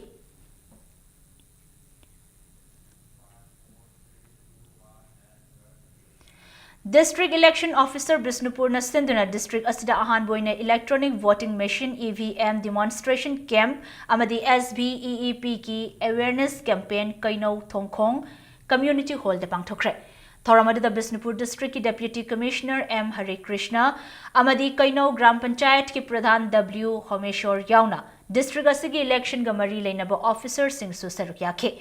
District Election Officer ꯕꯤꯁꯅꯨꯄꯨꯔꯅ ꯁꯤꯟꯗꯨꯅ district ꯑꯁꯤꯗ ꯑꯍꯥꯟꯕ ꯑꯣꯏꯅ electronic voting machine, EVM, demonstration camp ꯑꯃꯗꯤ SBEEP-ꯒꯤ awareness campaign ꯀꯩꯅꯧ ꯊꯣꯡꯈꯣꯡ Community Hall-ꯗ ꯄꯥꯡꯊꯣꯛꯈ꯭ꯔꯦ꯫ ꯊꯧꯔꯝ ꯑꯗꯨꯗ ꯕꯤꯁꯅꯨꯄꯨꯔ district-ꯀꯤ Deputy Commissioner M ꯍꯔꯦ ꯀ꯭ꯔꯤꯁꯅ ꯑꯃꯗꯤ ꯀꯩꯅꯧ ꯒ꯭ꯔꯥꯝ ꯄꯟꯆꯥꯌꯠꯀꯤ ꯄ꯭ꯔꯙꯥꯟ W ꯍꯣꯃꯦꯁꯣꯔ ꯌꯥꯎꯅ district ꯑꯁꯤꯒꯤ election-ꯒ ꯃꯔꯤ ꯂꯩꯅꯕ officer-ꯁꯤꯡꯁꯨ ꯁꯔꯨꯛ ꯌꯥꯈꯤ꯫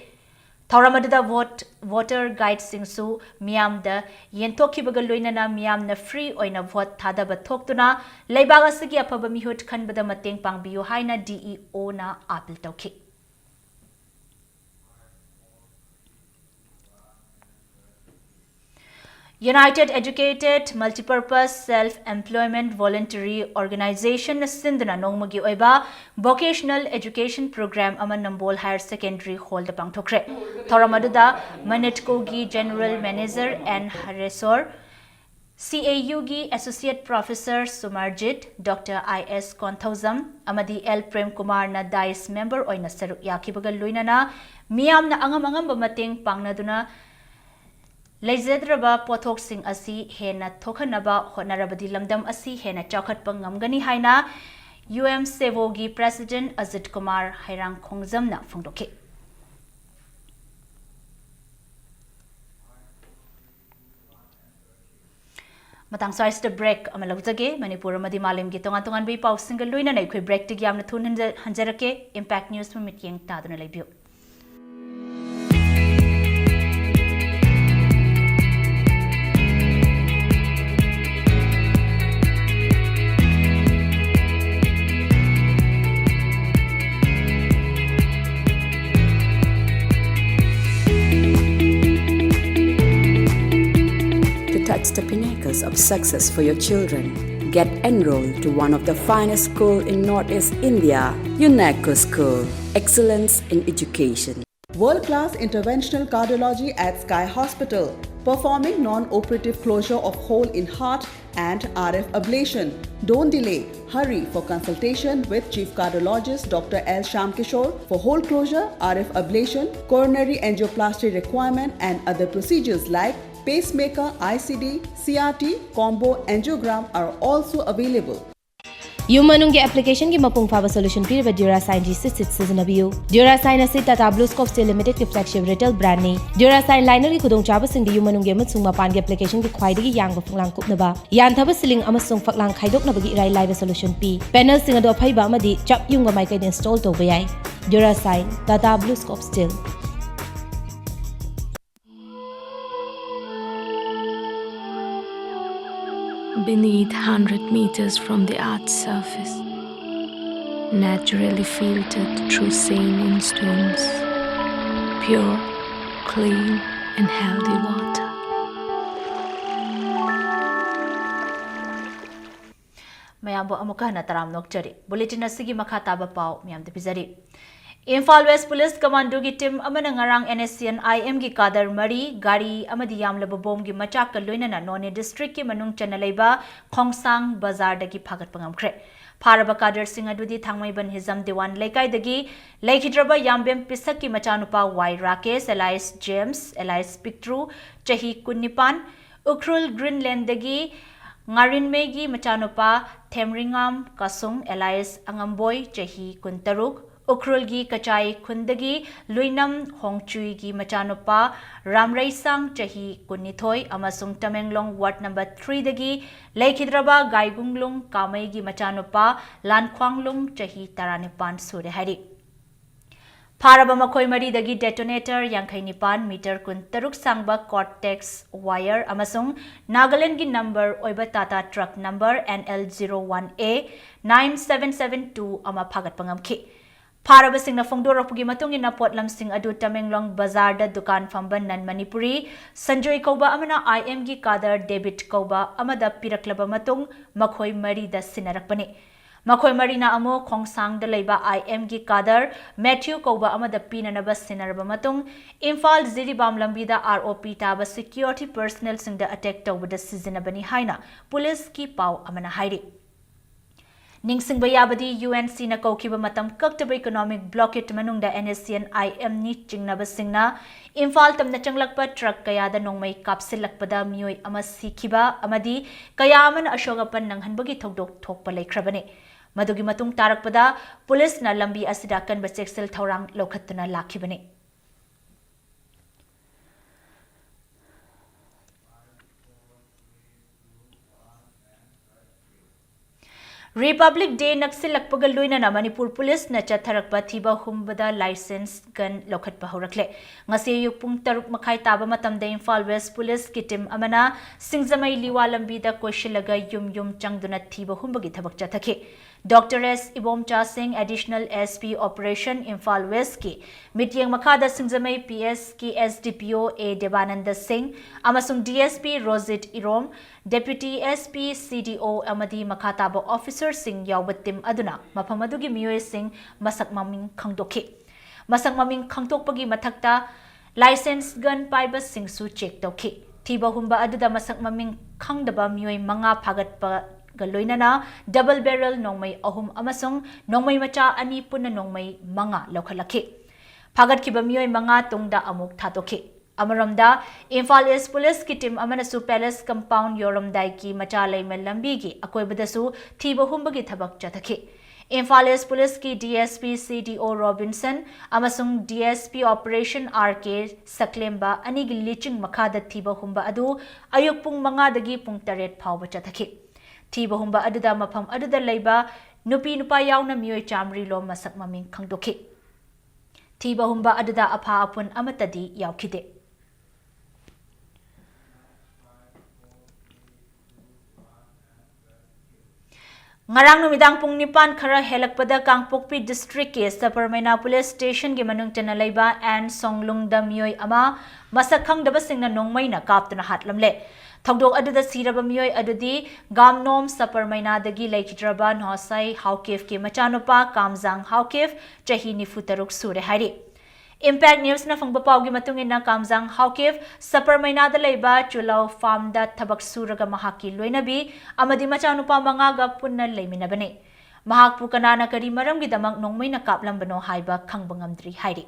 ꯊꯧꯔꯝ ꯑꯗꯨꯗ vote, voter guide-ꯁꯤꯡꯁꯨ ꯃꯤꯌꯥꯝꯗ ꯌꯦꯟꯊꯣꯛꯈꯤꯕꯒ ꯂꯣꯏꯅꯅ ꯃꯤꯌꯥꯝꯅ free ꯑꯣꯏꯅ vote ꯊꯥꯗꯕ ꯊꯣꯛꯇꯨꯅ ꯂꯩꯕꯥꯛ ꯑꯁꯤꯒꯤ ꯑꯐꯕ ꯃꯤꯍꯨꯠ ꯈꯟꯕꯗ ꯃꯇꯦꯡ ꯄꯥꯡꯕꯤꯌꯨ ꯍꯥꯏꯅ DEO-ꯅ appeal ꯇꯧꯈꯤ꯫ United Educated Multipurpose Self Employment Voluntary Organization-ꯅ ꯁꯤꯟꯗꯨꯅ ꯅꯣꯡꯃꯒꯤ ꯑꯣꯏꯕ vocational education program ꯑꯃ ꯅꯝꯕꯣꯜ Higher Secondary Hall-ꯗ ꯄꯥꯡꯊꯣꯛꯈ꯭ꯔꯦ꯫ ꯊꯧꯔꯝ ꯑꯗꯨꯗ MANETCO-ꯒꯤ General Manager N ꯍꯔꯦꯁꯣꯔ, CAU-ꯒꯤ Associate Professor ꯁꯨꯃꯔꯖꯤꯠ, Doctor I S Konthoujam ꯑꯃꯗꯤ L ꯄ꯭ꯔꯦꯝ ꯀꯨꯃꯥꯔꯅ dais member ꯑꯣꯏꯅ ꯁꯔꯨꯛ ꯌꯥꯈꯤꯕꯒ ꯂꯣꯏꯅꯅ ꯃꯤꯌꯥꯝꯅ ꯑꯉꯝ ꯑꯉꯝꯕ ꯃꯇꯦꯡ ꯄꯥꯡꯅꯗꯨꯅ ꯂꯩꯖꯗ꯭ꯔꯕ ꯄꯣꯠꯊꯣꯛꯁꯤꯡ ꯑꯁꯤ ꯍꯦꯟꯅ ꯊꯣꯛꯍꯟꯅꯕ ꯍꯣꯠꯅꯔꯕꯗꯤ ꯂꯝꯗꯝ ꯑꯁꯤ ꯍꯦꯟꯅ ꯆꯥꯎꯈꯠꯄ ꯉꯝꯒꯅꯤ ꯍꯥꯏꯅ UMSEWO-ꯒꯤ President ꯑꯖꯤꯠ ꯀꯨꯃꯥꯔ ꯍꯩꯔꯥꯡꯈꯣꯡꯖꯝꯅ ꯐꯣꯡꯗꯣꯛꯈꯤ꯫ ꯃꯇꯥꯡ ꯁ꯭ꯋꯥꯏꯁꯤꯗ ꯕ꯭ꯔꯦꯛ ꯑꯃ ꯂꯧꯖꯒꯦ꯫ ꯃꯅꯤꯄꯨꯔ ꯑꯃꯗꯤ ꯃꯥꯂꯦꯝꯒꯤ ꯇꯣꯉꯥꯟ ꯇꯣꯉꯥꯟꯕ ꯏ ꯄꯥꯎꯁꯤꯡꯒ ꯂꯣꯏꯅꯅ ꯑꯩꯈꯣꯏ ꯕ꯭ꯔꯦꯛꯇꯒꯤ ꯌꯥꯝꯅ ꯊꯨꯅ ꯍꯟꯖ-, ꯍꯟꯖꯔꯛꯀꯦ꯫ ꯏꯝꯄꯦꯛ ꯅ꯭ꯌꯨꯁꯄꯨ ꯃꯤꯠꯌꯦꯡ ꯇꯥꯗꯨꯅ ꯂꯩꯕꯤꯌꯨ꯫ To touch the pinnacles of success for your children, get enrolled to one of the finest school in Northeast India, UNECO School. Excellence in education. World-class interventional cardiology at Sky Hospital, performing non-operative closure of hole in heart and R F ablation. Don't delay. Hurry for consultation with Chief Cardiologist Doctor L Shyamkishore for hole closure, R F ablation, coronary angioplasty requirement, and other procedures like pacemaker, I C D, C R T, combo angiogram are also available. ꯌꯨꯝ ꯃꯅꯨꯡꯒꯤ ꯑꯦꯄ꯭ꯂꯤꯀꯦꯁꯟꯒꯤ ꯃꯄꯨꯡ ꯐꯥꯕ solution ꯄꯤꯔꯤꯕ Durasine G six six ꯁꯤꯖꯤꯟꯅꯕꯤꯌꯨ꯫ Durasine ꯑꯁꯤ Tata BlueScope Steel Limitedꯀꯤ flagship retail brandꯅꯤ꯫ Durasine linerꯒꯤ ꯈꯨꯗꯣꯡꯆꯥꯕꯁꯤꯡꯗꯤ ꯌꯨꯝ ꯃꯅꯨꯡꯒꯤ ꯑꯃꯁꯨꯡ ꯃꯄꯥꯟꯒꯤ ꯑꯦꯄ꯭ꯂꯤꯀꯦꯁꯟꯒꯤ ꯈ꯭ꯋꯥꯏꯗꯒꯤ ꯌꯥꯡꯕ ꯐꯛꯂꯥꯡ ꯀꯨꯞꯅꯕ, ꯌꯥꯟꯊꯕ ꯁꯤꯂꯤꯡ ꯑꯃꯁꯨꯡ ꯐꯛꯂꯥꯡ ꯈꯥꯏꯗꯣꯛꯅꯕꯒꯤ ꯏꯔꯥꯏ ꯂꯥꯏꯕ ꯁꯣꯂꯨꯁꯟ ꯄꯤ꯫ ꯄꯦꯅꯦꯜꯁꯤꯡ ꯑꯗꯨ ꯑꯐꯩꯕ ꯑꯃꯗꯤ ꯆꯞ ꯌꯨꯡꯕ ꯃꯥꯏꯀꯩꯗ ꯏꯟꯁꯇꯣꯜ ꯇꯧꯕ ꯌꯥꯏ꯫ Durasine, Tata BlueScope Steel. Beneath, hundred meters from the earth's surface, naturally filtered through saline stones, pure, clean and healthy water. ꯃꯌꯥꯝꯕꯨ ꯑꯃꯨꯛꯀ ꯍꯟꯅ ꯇꯔꯥꯝꯅ ꯑꯣꯛꯆꯔꯤ꯫ ꯕꯨꯂꯦꯇꯤꯟ ꯑꯁꯤꯒꯤ ꯃꯈꯥ ꯇꯥꯕ ꯄꯥꯎ ꯃꯌꯥꯝꯗ ꯄꯤꯖꯔꯤ꯫ ꯏꯝꯐꯥꯜ ꯋꯦꯁ ꯄꯨꯂꯤꯁ ꯀꯃꯥꯟꯗꯣꯒꯤ ꯇꯤꯝ ꯑꯃꯅ ꯉꯔꯥꯡ NSCN-IMꯒꯤ ꯀꯥꯗꯔ ꯃꯔꯤ, ꯒꯥꯔꯤ ꯑꯃꯗꯤ ꯌꯥꯝꯂꯕ ꯕꯣꯝꯒꯤ ꯃꯆꯥꯛꯀ ꯂꯣꯏꯅꯅ ꯅꯣꯅꯦ ꯗꯤꯁꯇ꯭ꯔꯤꯛꯀꯤ ꯃꯅꯨꯡ ꯆꯟꯅ ꯂꯩꯕ ꯈꯣꯡꯁꯥꯡ ꯕꯖꯥꯔꯗꯒꯤ ꯐꯥꯒꯠꯄ ꯉꯝꯈ꯭ꯔꯦ꯫ ꯐꯥꯔꯕ ꯀꯥꯗꯔꯁꯤꯡ ꯑꯗꯨꯗꯤ ꯊꯥꯡꯃꯩꯕꯟ ꯍꯤꯖꯝ ꯗꯤꯋꯥꯟ ꯂꯩꯀꯥꯏꯗꯒꯤ ꯂꯩꯈꯤꯗ꯭ꯔꯕ ꯌꯥꯝꯕꯦꯝ ꯄꯤꯁꯛꯀꯤ ꯃꯆꯥꯅꯨꯄꯥ ꯋꯥꯏ ꯔꯥꯀꯦꯁ, alias ꯖꯦꯝꯁ, alias ꯄꯤꯛꯇ꯭ꯔꯨ, ꯆꯍꯤ ꯀꯨꯟꯅꯤꯄꯥꯟ, ꯎꯈ꯭ꯔꯨꯜ ꯒ꯭ꯔꯤꯟꯂꯦꯟꯗꯒꯤ ꯉꯥꯔꯤꯟꯃꯩꯒꯤ ꯃꯆꯥꯅꯨꯄꯥ ꯊꯦꯝꯔꯤꯉꯥꯝ ꯀꯥꯁꯨꯡ, alias ꯑꯉꯝꯕꯣꯏ, ꯆꯍꯤ ꯀꯨꯟꯇꯔꯨꯛ, ꯎꯈ꯭ꯔꯨꯜꯒꯤ ꯀꯆꯥꯏ ꯈꯨꯟꯗꯒꯤ ꯂꯨꯏꯅꯝ ꯍꯣꯡꯆꯨꯏꯒꯤ ꯃꯆꯥꯅꯨꯄꯥ ꯔꯥꯝꯔꯩꯁꯥꯡ ꯆꯍꯤ ꯀꯨꯟꯅꯤꯊꯣꯏ ꯑꯃꯁꯨꯡ ꯇꯃꯦꯡꯂꯣꯡ ꯋꯥꯔꯗ ꯅꯝꯕꯔ ꯊ꯭ꯔꯤꯗꯒꯤ ꯂꯩꯈꯤꯗ꯭ꯔꯕ ꯒꯥꯏꯒꯨꯡꯂꯨꯡ ꯀꯥꯃꯩꯒꯤ ꯃꯆꯥꯅꯨꯄꯥ ꯂꯥꯟꯈ꯭ꯋꯥꯡꯂꯨꯡ ꯆꯍꯤ ꯇꯔꯥꯅꯤꯄꯥꯟ ꯁꯨꯔꯦ ꯍꯥꯏꯔꯤ꯫ ꯐꯥꯔꯕ ꯃꯈꯣꯏ ꯃꯔꯤꯗꯒꯤ detonator ꯌꯥꯡꯈꯩ ꯅꯤꯄꯥꯟ, meter ꯀꯨꯟꯇꯔꯨꯛ ꯁꯥꯡꯕ cortex wire ꯑꯃꯁꯨꯡ ꯅꯥꯒꯥꯂꯦꯟꯗꯒꯤ number ꯑꯣꯏꯕ Tata truck number N L zero one A nine seven seven two ꯑꯃ ꯐꯥꯒꯠꯄ ꯉꯝꯈꯤ꯫ ꯐꯥꯔꯕꯁꯤꯡꯅ ꯐꯣꯡꯗꯣꯔꯛꯄꯒꯤ ꯃꯇꯨꯡ ꯏꯟꯅ, ꯄꯣꯠꯂꯝꯁꯤꯡ ꯑꯗꯨ ꯇꯃꯦꯡꯂꯣꯡ ꯕꯖꯥꯔꯗ ꯗꯨꯀꯥꯟ ꯐꯝꯕ non Manipuri ꯁꯟꯖꯣꯏ ꯀꯧꯕ ꯑꯃꯅ I M ꯒꯤ cadre David ꯀꯧꯕ ꯑꯃꯗ ꯄꯤꯔꯛꯂꯕ ꯃꯇꯨꯡ, ꯃꯈꯣꯏ ꯃꯔꯤꯗ ꯁꯤꯟꯅꯔꯛꯄꯅꯤ꯫ ꯃꯈꯣꯏ ꯃꯔꯤꯅ ꯑꯃꯨꯛ ꯈꯣꯡꯁꯥꯡꯗ ꯂꯩꯕ I M ꯒꯤ cadre Matthew ꯀꯧꯕ ꯑꯃꯗ ꯄꯤꯅꯅꯕ ꯁꯤꯟꯅꯔꯕ ꯃꯇꯨꯡ, ꯏꯝꯐꯥꯜ ꯖꯤꯔꯤꯕꯥꯝ ꯂꯝꯕꯤꯗ R O P ꯇꯥꯕ security personnelꯁꯤꯡꯗ attack ꯇꯧꯕꯗ ꯁꯤꯖꯤꯟꯅꯕꯅꯤ ꯍꯥꯏꯅ ꯄꯨꯂꯤꯁꯀꯤ ꯄꯥꯎ ꯑꯃꯅ ꯍꯥꯏꯔꯤ꯫ ꯅꯤꯡꯁꯤꯡꯕ ꯌꯥꯕꯗꯤ, U N Cꯅ ꯀꯧꯈꯤꯕ ꯃꯇꯝ ꯀꯛꯇꯕ economic blockade ꯃꯅꯨꯡꯗ N S C N I M ꯅꯤ ꯆꯤꯡꯅꯕꯁꯤꯡꯅ ꯏꯝꯐꯥꯜ ꯇꯝꯅ ꯆꯪꯂꯛꯄ truck ꯀꯌꯥꯗ ꯅꯣꯡꯃꯩ ꯀꯥꯞꯁꯤꯜꯂꯛꯄꯗ ꯃꯤꯑꯣꯏ ꯑꯃ ꯁꯤꯈꯤꯕ ꯑꯃꯗꯤ ꯀꯌꯥ ꯑꯃꯅ ꯑꯁꯣꯛ ꯑꯄꯟ ꯅꯪꯍꯟꯕꯒꯤ ꯊꯧꯗꯣꯛ ꯊꯣꯛꯄ ꯂꯩꯈ꯭ꯔꯕꯅꯤ꯫ ꯃꯗꯨꯒꯤ ꯃꯇꯨꯡ ꯇꯥꯔꯛꯄꯗ ꯄꯨꯂꯤꯁꯅ ꯂꯝꯕꯤ ꯑꯁꯤꯗ ꯑꯀꯟꯕ ꯆꯦꯛꯁꯤꯜ ꯊꯧꯔꯥꯡ ꯂꯧꯈꯠꯇꯨꯅ ꯂꯥꯛꯈꯤꯕꯅꯤ꯫ Republic Day ꯅꯛꯁꯤꯜꯂꯛꯄꯒ ꯂꯣꯏꯅꯅ ꯃꯅꯤꯄꯨꯔ ꯄꯨꯂꯤꯁꯅ ꯆꯠꯊꯔꯛꯄ ꯊꯤꯕ ꯍꯨꯝꯕꯗ licensed gun ꯂꯧꯈꯠꯄ ꯍꯧꯔꯛꯂꯦ꯫ ꯉꯁꯤ ꯑꯌꯨꯛ ꯄꯨꯡ ꯇꯔꯨꯛ ꯃꯈꯥꯏ ꯇꯥꯕ ꯃꯇꯝꯗ ꯏꯝꯐꯥꯜ West ꯄꯨꯂꯤꯁꯀꯤ team ꯑꯃꯅ ꯁꯤꯡꯖꯃꯩ ꯂꯤꯋꯥ ꯂꯝꯕꯤꯗ ꯀꯣꯏꯁꯤꯜꯂꯒ ꯌꯨꯝ ꯌꯨꯝ ꯆꯪꯗꯨꯅ ꯊꯤꯕ ꯍꯨꯝꯕꯒꯤ ꯊꯕꯛ ꯆꯠꯊꯈꯤ꯫ Doctor S ꯏꯕꯣꯝꯆꯥ ꯁꯤꯡ, Additional S P Operation Imphal Westꯀꯤ ꯃꯤꯠꯌꯦꯡ ꯃꯈꯥꯗ ꯁꯤꯡꯖꯃꯩ P S ꯀꯤ S D P O A ꯗꯦꯕꯥꯅꯟꯗ ꯁꯤꯡ ꯑꯃꯁꯨꯡ D S P ꯔꯣꯖꯤꯠ ꯏꯔꯣꯝ, Deputy S P, C D O ꯑꯃꯗꯤ ꯃꯈꯥ ꯇꯥꯕ officerꯁꯤꯡ ꯌꯥꯎꯕ team ꯑꯗꯨꯅ ꯃꯐꯝ ꯑꯗꯨꯒꯤ ꯃꯤꯑꯣꯏꯁꯤꯡ ꯃꯁꯛ ꯃꯃꯤꯡ ꯈꯪꯗꯣꯛꯈꯤ꯫ ꯃꯁꯛ ꯃꯃꯤꯡ ꯈꯪꯗꯣꯛꯄꯒꯤ ꯃꯊꯛꯇ licensed gun ꯄꯥꯏꯕꯁꯤꯡꯁꯨ check ꯇꯧꯈꯤ꯫ ꯊꯤꯕ ꯍꯨꯝꯕ ꯑꯗꯨꯗ ꯃꯁꯛ ꯃꯃꯤꯡ ꯈꯪꯗꯕ ꯃꯤꯑꯣꯏ ꯃꯉꯥ ꯐꯥꯒꯠꯄꯒ ꯂꯣꯏꯅꯅ double barrel ꯅꯣꯡꯃꯩ ꯑꯍꯨꯝ ꯑꯃꯁꯨꯡ ꯅꯣꯡꯃꯩ ꯃꯆꯥ ꯑꯅꯤ, ꯄꯨꯟꯅ ꯅꯣꯡꯃꯩ ꯃꯉꯥ ꯂꯧꯈꯠꯂꯛꯈꯤ꯫ ꯐꯥꯒꯠꯈꯤꯕ ꯃꯤꯑꯣꯏ ꯃꯉꯥ ꯇꯨꯡꯗ ꯑꯃꯨꯛ ꯊꯥꯗꯣꯛꯈꯤ꯫ ꯑꯃꯔꯣꯝꯗ, ꯏꯝꯐꯥꯜ East ꯄꯨꯂꯤꯁꯀꯤ team ꯑꯃꯅꯁꯨ Palace Compound ꯌꯧꯔꯝꯗꯥꯏꯒꯤ ꯃꯆꯥ ꯂꯩꯃ ꯂꯝꯕꯤꯒꯤ ꯑꯀꯣꯏꯕꯗꯁꯨ ꯊꯤꯕ ꯍꯨꯝꯕꯒꯤ ꯊꯕꯛ ꯆꯠꯊꯈꯤ꯫ ꯏꯝꯐꯥꯜ ꯏꯁ ꯄꯨꯂꯤꯁꯀꯤ ꯗꯤ ꯑꯦꯁ ꯄꯤ ꯁꯤ ꯗꯤ ꯑꯣ ꯔꯣꯕꯤꯟꯁꯟ ꯑꯃꯁꯨꯡ D S P operation R ꯀꯦ ꯁꯛꯂꯦꯝꯕ ꯑꯅꯤꯒꯤ ꯂꯤꯆꯤꯡ ꯃꯈꯥꯗ ꯊꯤꯕ ꯍꯨꯝꯕ ꯑꯗꯨ ꯑꯌꯨꯛ ꯄꯨꯡ ꯃꯉꯥꯗꯒꯤ ꯄꯨꯡ ꯇꯔꯦꯠ ꯐꯥꯎꯕ ꯆꯠꯊꯈꯤ꯫ ꯊꯤꯕ ꯍꯨꯝꯕ ꯑꯗꯨꯗ ꯃꯐꯝ ꯑꯗꯨꯗ ꯂꯩꯕ ꯅꯨꯄꯤ ꯅꯨꯄꯥ ꯌꯥꯎꯅ ꯃꯤꯑꯣꯏ ꯆꯥꯃꯔꯤ ꯂꯣꯝ ꯃꯁꯛ ꯃꯃꯤꯡ ꯈꯪꯗꯣꯛꯈꯤ꯫ ꯊꯤꯕ ꯍꯨꯝꯕ ꯑꯗꯨꯗ ꯑꯐꯥ ꯑꯄꯨꯟ ꯑꯃꯠꯇꯗꯤ ꯌꯥꯎꯈꯤꯗꯦ꯫ ꯉꯔꯥꯡ ꯅꯨꯃꯤꯗꯥꯡ ꯄꯨꯡ ꯅꯤꯄꯥꯟ ꯈꯔ ꯍꯦꯜꯂꯛꯄꯗ ꯀꯥꯡꯄꯣꯛꯄꯤ ꯗꯤꯁꯇ꯭ꯔꯤꯛꯀꯤ ꯁꯄꯔꯃꯩꯅꯥ ꯄꯨꯂꯤꯁ ꯁ꯭ꯇꯦꯁꯟꯒꯤ ꯃꯅꯨꯡ ꯆꯟꯅ ꯂꯩꯕ ꯑꯦꯟ ꯁꯣꯡꯂꯨꯡꯗ ꯃꯤꯑꯣꯏ ꯑꯃ ꯃꯁꯛ ꯈꯪꯗꯕꯁꯤꯡꯅ ꯅꯣꯡꯃꯩꯅ ꯀꯥꯞꯇꯨꯅ ꯍꯥꯠꯂꯝꯂꯦ꯫ ꯊꯧꯗꯣꯛ ꯑꯗꯨꯗ ꯁꯤꯔꯕ ꯃꯤꯑꯣꯏ ꯑꯗꯨꯗꯤ ꯒꯥꯝꯅꯣꯝ ꯁꯄꯔꯃꯩꯅꯥꯗꯒꯤ ꯂꯩꯈꯤꯗ꯭ꯔꯕ ꯅꯣꯁꯥꯏ ꯍꯥꯎꯀꯤꯐꯀꯤ ꯃꯆꯥꯅꯨꯄꯥ ꯀꯥꯝꯖꯥꯡ ꯍꯥꯎꯀꯤꯐ, ꯆꯍꯤ ꯅꯤꯐꯨ ꯇꯔꯨꯛ ꯁꯨꯔꯦ ꯍꯥꯏꯔꯤ꯫ ꯏꯝꯄꯦꯛ ꯅ꯭ꯌꯨꯁꯅ ꯐꯪꯕ ꯄꯥꯎꯒꯤ ꯃꯇꯨꯡ ꯏꯟꯅ, ꯀꯥꯝꯖꯥꯡ ꯍꯥꯎꯀꯤꯐ ꯁꯄꯔꯃꯩꯅꯥꯗ ꯂꯩꯕ ꯆꯨꯂꯥꯎ ꯐꯥꯔꯝꯗ ꯊꯕꯛ ꯁꯨꯔꯒ ꯃꯍꯥꯛꯀꯤ ꯂꯣꯏꯅꯕꯤ ꯑꯃꯗꯤ ꯃꯆꯥꯅꯨꯄꯥ ꯃꯉꯥꯒ ꯄꯨꯟꯅ ꯂꯩꯃꯤꯟꯅꯕꯅꯤ꯫ ꯃꯍꯥꯛꯄꯨ ꯀꯅꯥꯅ ꯀꯔꯤ ꯃꯔꯝꯒꯤꯗꯃꯛ ꯅꯣꯡꯃꯩꯅ ꯀꯥꯞꯂꯝꯕꯅꯣ ꯍꯥꯏꯕ ꯈꯪꯕ ꯉꯝꯗ꯭ꯔꯤ ꯍꯥꯏꯔꯤ꯫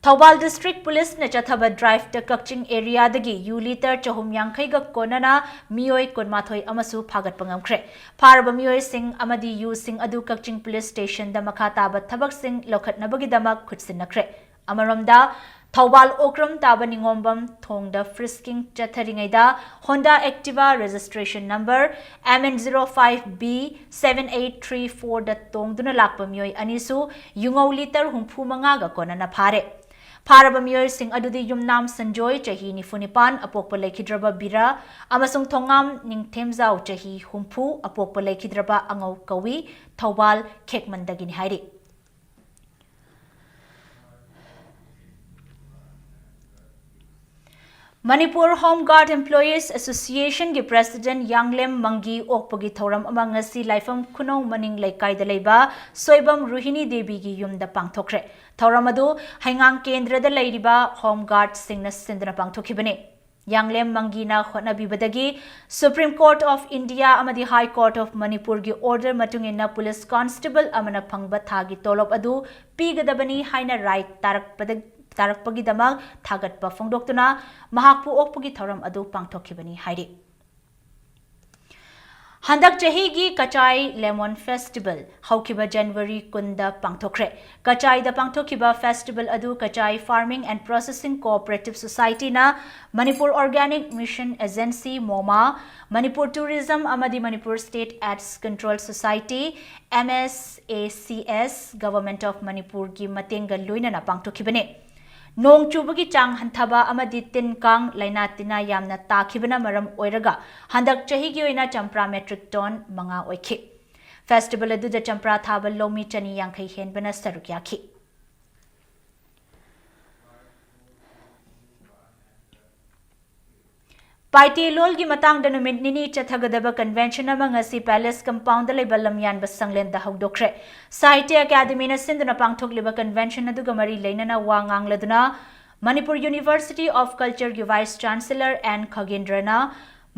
ꯊꯧꯕꯥꯜ ꯗꯤꯁꯇ꯭ꯔꯤꯛ ꯄꯨꯂꯤꯁꯅ ꯆꯠꯊꯕ ꯗ꯭ꯔꯥꯏꯚꯇ ꯀꯛꯆꯤꯡ ꯑꯦꯔꯤꯌꯥꯗꯒꯤ ꯌꯨ ꯂꯤꯇꯔ ꯆꯍꯨꯝ ꯌꯥꯡꯈꯩꯒ ꯀꯣꯟꯅꯅ ꯃꯤꯑꯣꯏ ꯀꯨꯟꯃꯥꯊꯣꯏ ꯑꯃꯁꯨ ꯐꯥꯒꯠꯄ ꯉꯝꯈ꯭ꯔꯦ꯫ ꯐꯥꯔꯕ ꯃꯤꯑꯣꯏꯁꯤꯡ ꯑꯃꯗꯤ ꯌꯨꯁꯤꯡ ꯑꯗꯨ ꯀꯛꯆꯤꯡ ꯄꯨꯂꯤꯁ ꯁ꯭ꯇꯦꯁꯟꯗ ꯃꯈꯥ ꯇꯥꯕ ꯊꯕꯛꯁꯤꯡ ꯂꯧꯈꯠꯅꯕꯒꯤꯗꯃꯛ ꯈꯨꯠꯁꯤꯟꯅꯈ꯭ꯔꯦ꯫ ꯑꯃꯔꯣꯝꯗ, ꯊꯧꯕꯥꯜ ꯑꯣꯀ꯭ꯔꯝ ꯇꯥꯕ ꯅꯤꯉꯣꯝꯕꯝ ꯊꯣꯡꯗ ꯐ꯭ꯔꯤꯁꯀꯤꯡ ꯆꯠꯊꯔꯤꯉꯩꯗ Honda Activa registration number M N zero five B seven eight three four ꯗ ꯇꯣꯡꯗꯨꯅ ꯂꯥꯛꯄ ꯃꯤꯑꯣꯏ ꯑꯅꯤꯁꯨ ꯌꯨꯉꯧ ꯂꯤꯇꯔ ꯍꯨꯝꯐꯨ ꯃꯉꯥꯒ ꯀꯣꯟꯅꯅ ꯐꯥꯔꯦ꯫ ꯐꯥꯔꯕ ꯃꯤꯑꯣꯏꯁꯤꯡ ꯑꯗꯨꯗꯤ ꯌꯨꯝꯅꯥꯝ ꯁꯟꯖꯣꯏ, ꯆꯍꯤ ꯅꯤꯐꯨ ꯅꯤꯄꯥꯟ, ꯑꯄꯣꯛꯄ ꯂꯩꯈꯤꯗ꯭ꯔꯕ ꯕꯤꯔꯥ, ꯑꯃꯁꯨꯡ ꯊꯣꯉꯥꯝ ꯅꯤꯡꯊꯦꯝꯖꯥꯎ, ꯆꯍꯤ ꯍꯨꯝꯐꯨ, ꯑꯄꯣꯛꯄ ꯂꯩꯈꯤꯗ꯭ꯔꯕ ꯑꯉꯧ ꯀꯧꯏ, ꯊꯧꯕꯥꯜ ꯈꯦꯛꯃꯟꯗꯒꯤꯅꯤ ꯍꯥꯏꯔꯤ꯫ ꯃꯅꯤꯄꯨꯔ ꯍꯣꯝ ꯒꯥꯔꯗ ꯑꯦꯝꯄ꯭ꯂꯣꯌꯤꯁ ꯑꯦꯁꯣꯁꯤꯌꯦꯁꯟꯒꯤ ꯄ꯭ꯔꯦꯁꯤꯗꯦꯟꯠ ꯌꯥꯡꯂꯦꯝ ꯃꯪꯒꯤ ꯑꯣꯛꯄꯒꯤ ꯊꯧꯔꯝ ꯑꯃ ꯉꯁꯤ ꯂꯥꯏꯐꯝ ꯈꯨꯅꯧ ꯃꯅꯤꯡ ꯂꯩꯀꯥꯏꯗ ꯂꯩꯕ ꯁꯣꯏꯕꯝ ꯔꯣꯍꯤꯅꯤ ꯗꯦꯕꯤꯒꯤ ꯌꯨꯝꯗ ꯄꯥꯡꯊꯣꯛꯈ꯭ꯔꯦ꯫ ꯊꯧꯔꯝ ꯑꯗꯨ ꯍꯩꯉꯥꯡ ꯀꯦꯟꯗ꯭ꯔꯗ ꯂꯩꯔꯤꯕ ꯍꯣꯝ ꯒꯥꯔꯗꯁꯤꯡꯅ ꯁꯤꯟꯗꯨꯅ ꯄꯥꯡꯊꯣꯛꯈꯤꯕꯅꯤ꯫ ꯌꯥꯡꯂꯦꯝ ꯃꯪꯒꯤꯅ ꯍꯣꯠꯅꯕꯤꯕꯗꯒꯤ Supreme Court of India ꯑꯃꯗꯤ High Court of ꯃꯅꯤꯄꯨꯔꯒꯤ order ꯃꯇꯨꯡ ꯏꯟꯅ ꯄꯨꯂꯤꯁ ꯀꯣꯟꯁꯇꯦꯕꯜ ꯑꯃꯅ ꯐꯪꯕ ꯊꯥꯒꯤ ꯇꯣꯂꯣꯞ ꯑꯗꯨ ꯄꯤꯒꯗꯕꯅꯤ ꯍꯥꯏꯅ ꯔꯥꯏ ꯇꯥꯔꯛꯄꯗ-, ꯇꯥꯔꯛꯄꯒꯤꯗꯃꯛ ꯊꯥꯒꯠꯄ ꯐꯣꯡꯗꯣꯛꯇꯨꯅ ꯃꯍꯥꯛꯄꯨ ꯑꯣꯛꯄꯒꯤ ꯊꯧꯔꯝ ꯑꯗꯨ ꯄꯥꯡꯊꯣꯛꯈꯤꯕꯅꯤ ꯍꯥꯏꯔꯤ꯫ ꯍꯟꯗꯛ ꯆꯍꯤꯒꯤ ꯀꯆꯥꯏ Lemon Festival ꯍꯧꯈꯤꯕ January ꯀꯨꯟꯗ ꯄꯥꯡꯊꯣꯛꯈ꯭ꯔꯦ꯫ ꯀꯆꯥꯏꯗ ꯄꯥꯡꯊꯣꯛꯈꯤꯕ festival ꯑꯗꯨ Kachai Farming and Processing Cooperative Society ꯅ, Manipur Organic Mission Agency, MOMA, Manipur Tourism ꯑꯃꯗꯤ Manipur State AIDS Control Society, M S A C S, Government of Manipur ꯒꯤ ꯃꯇꯦꯡꯒ ꯂꯣꯏꯅꯅ ꯄꯥꯡꯊꯣꯛꯈꯤꯕꯅꯤ꯫ ꯅꯣꯡ ꯆꯨꯕꯒꯤ ꯆꯥꯡ ꯍꯟꯊꯕ ꯑꯃꯗꯤ ꯇꯤꯟ ꯀꯥꯡ ꯂꯥꯏꯅꯥ ꯇꯤꯟꯅꯥ ꯌꯥꯝꯅ ꯇꯥꯈꯤꯕꯅ ꯃꯔꯝ ꯑꯣꯏꯔꯒ ꯍꯟꯗꯛ ꯆꯍꯤꯒꯤ ꯑꯣꯏꯅ ꯆꯝꯄ꯭ꯔꯥ metric ton ꯃꯉꯥ ꯑꯣꯏꯈꯤ꯫ Festival ꯑꯗꯨꯗ ꯆꯝꯄ꯭ꯔꯥ ꯊꯥꯕ ꯂꯧꯃꯤ ꯆꯅꯤ ꯌꯥꯡꯈꯩ ꯍꯦꯟꯕꯅ ꯁꯔꯨꯛ ꯌꯥꯈꯤ꯫ ꯄꯥꯏꯇꯦ ꯂꯣꯜꯒꯤ ꯃꯇꯥꯡꯗ ꯅꯨꯃꯤꯠ ꯅꯤꯅꯤ ꯆꯠꯊꯒꯗꯕ convention ꯑꯃ ꯉꯁꯤ Palace Compound ꯗ ꯂꯩꯕ ꯂꯝꯌꯥꯟꯕ ꯁꯪꯂꯦꯟꯗ ꯍꯧꯗꯣꯛꯈ꯭ꯔꯦ꯫ ꯁꯥꯍꯤꯇ꯭ꯌ ꯑꯦꯀꯥꯗꯃꯤꯅ ꯁꯤꯟꯗꯨꯅ ꯄꯥꯡꯊꯣꯛꯂꯤꯕ convention ꯑꯗꯨꯒ ꯃꯔꯤ ꯂꯩꯅꯅ ꯋꯥ ꯉꯥꯡꯂꯗꯨꯅ Manipur University of Culture ꯒꯤ Vice Chancellor N ꯈꯒꯦꯟꯗ꯭ꯔꯅ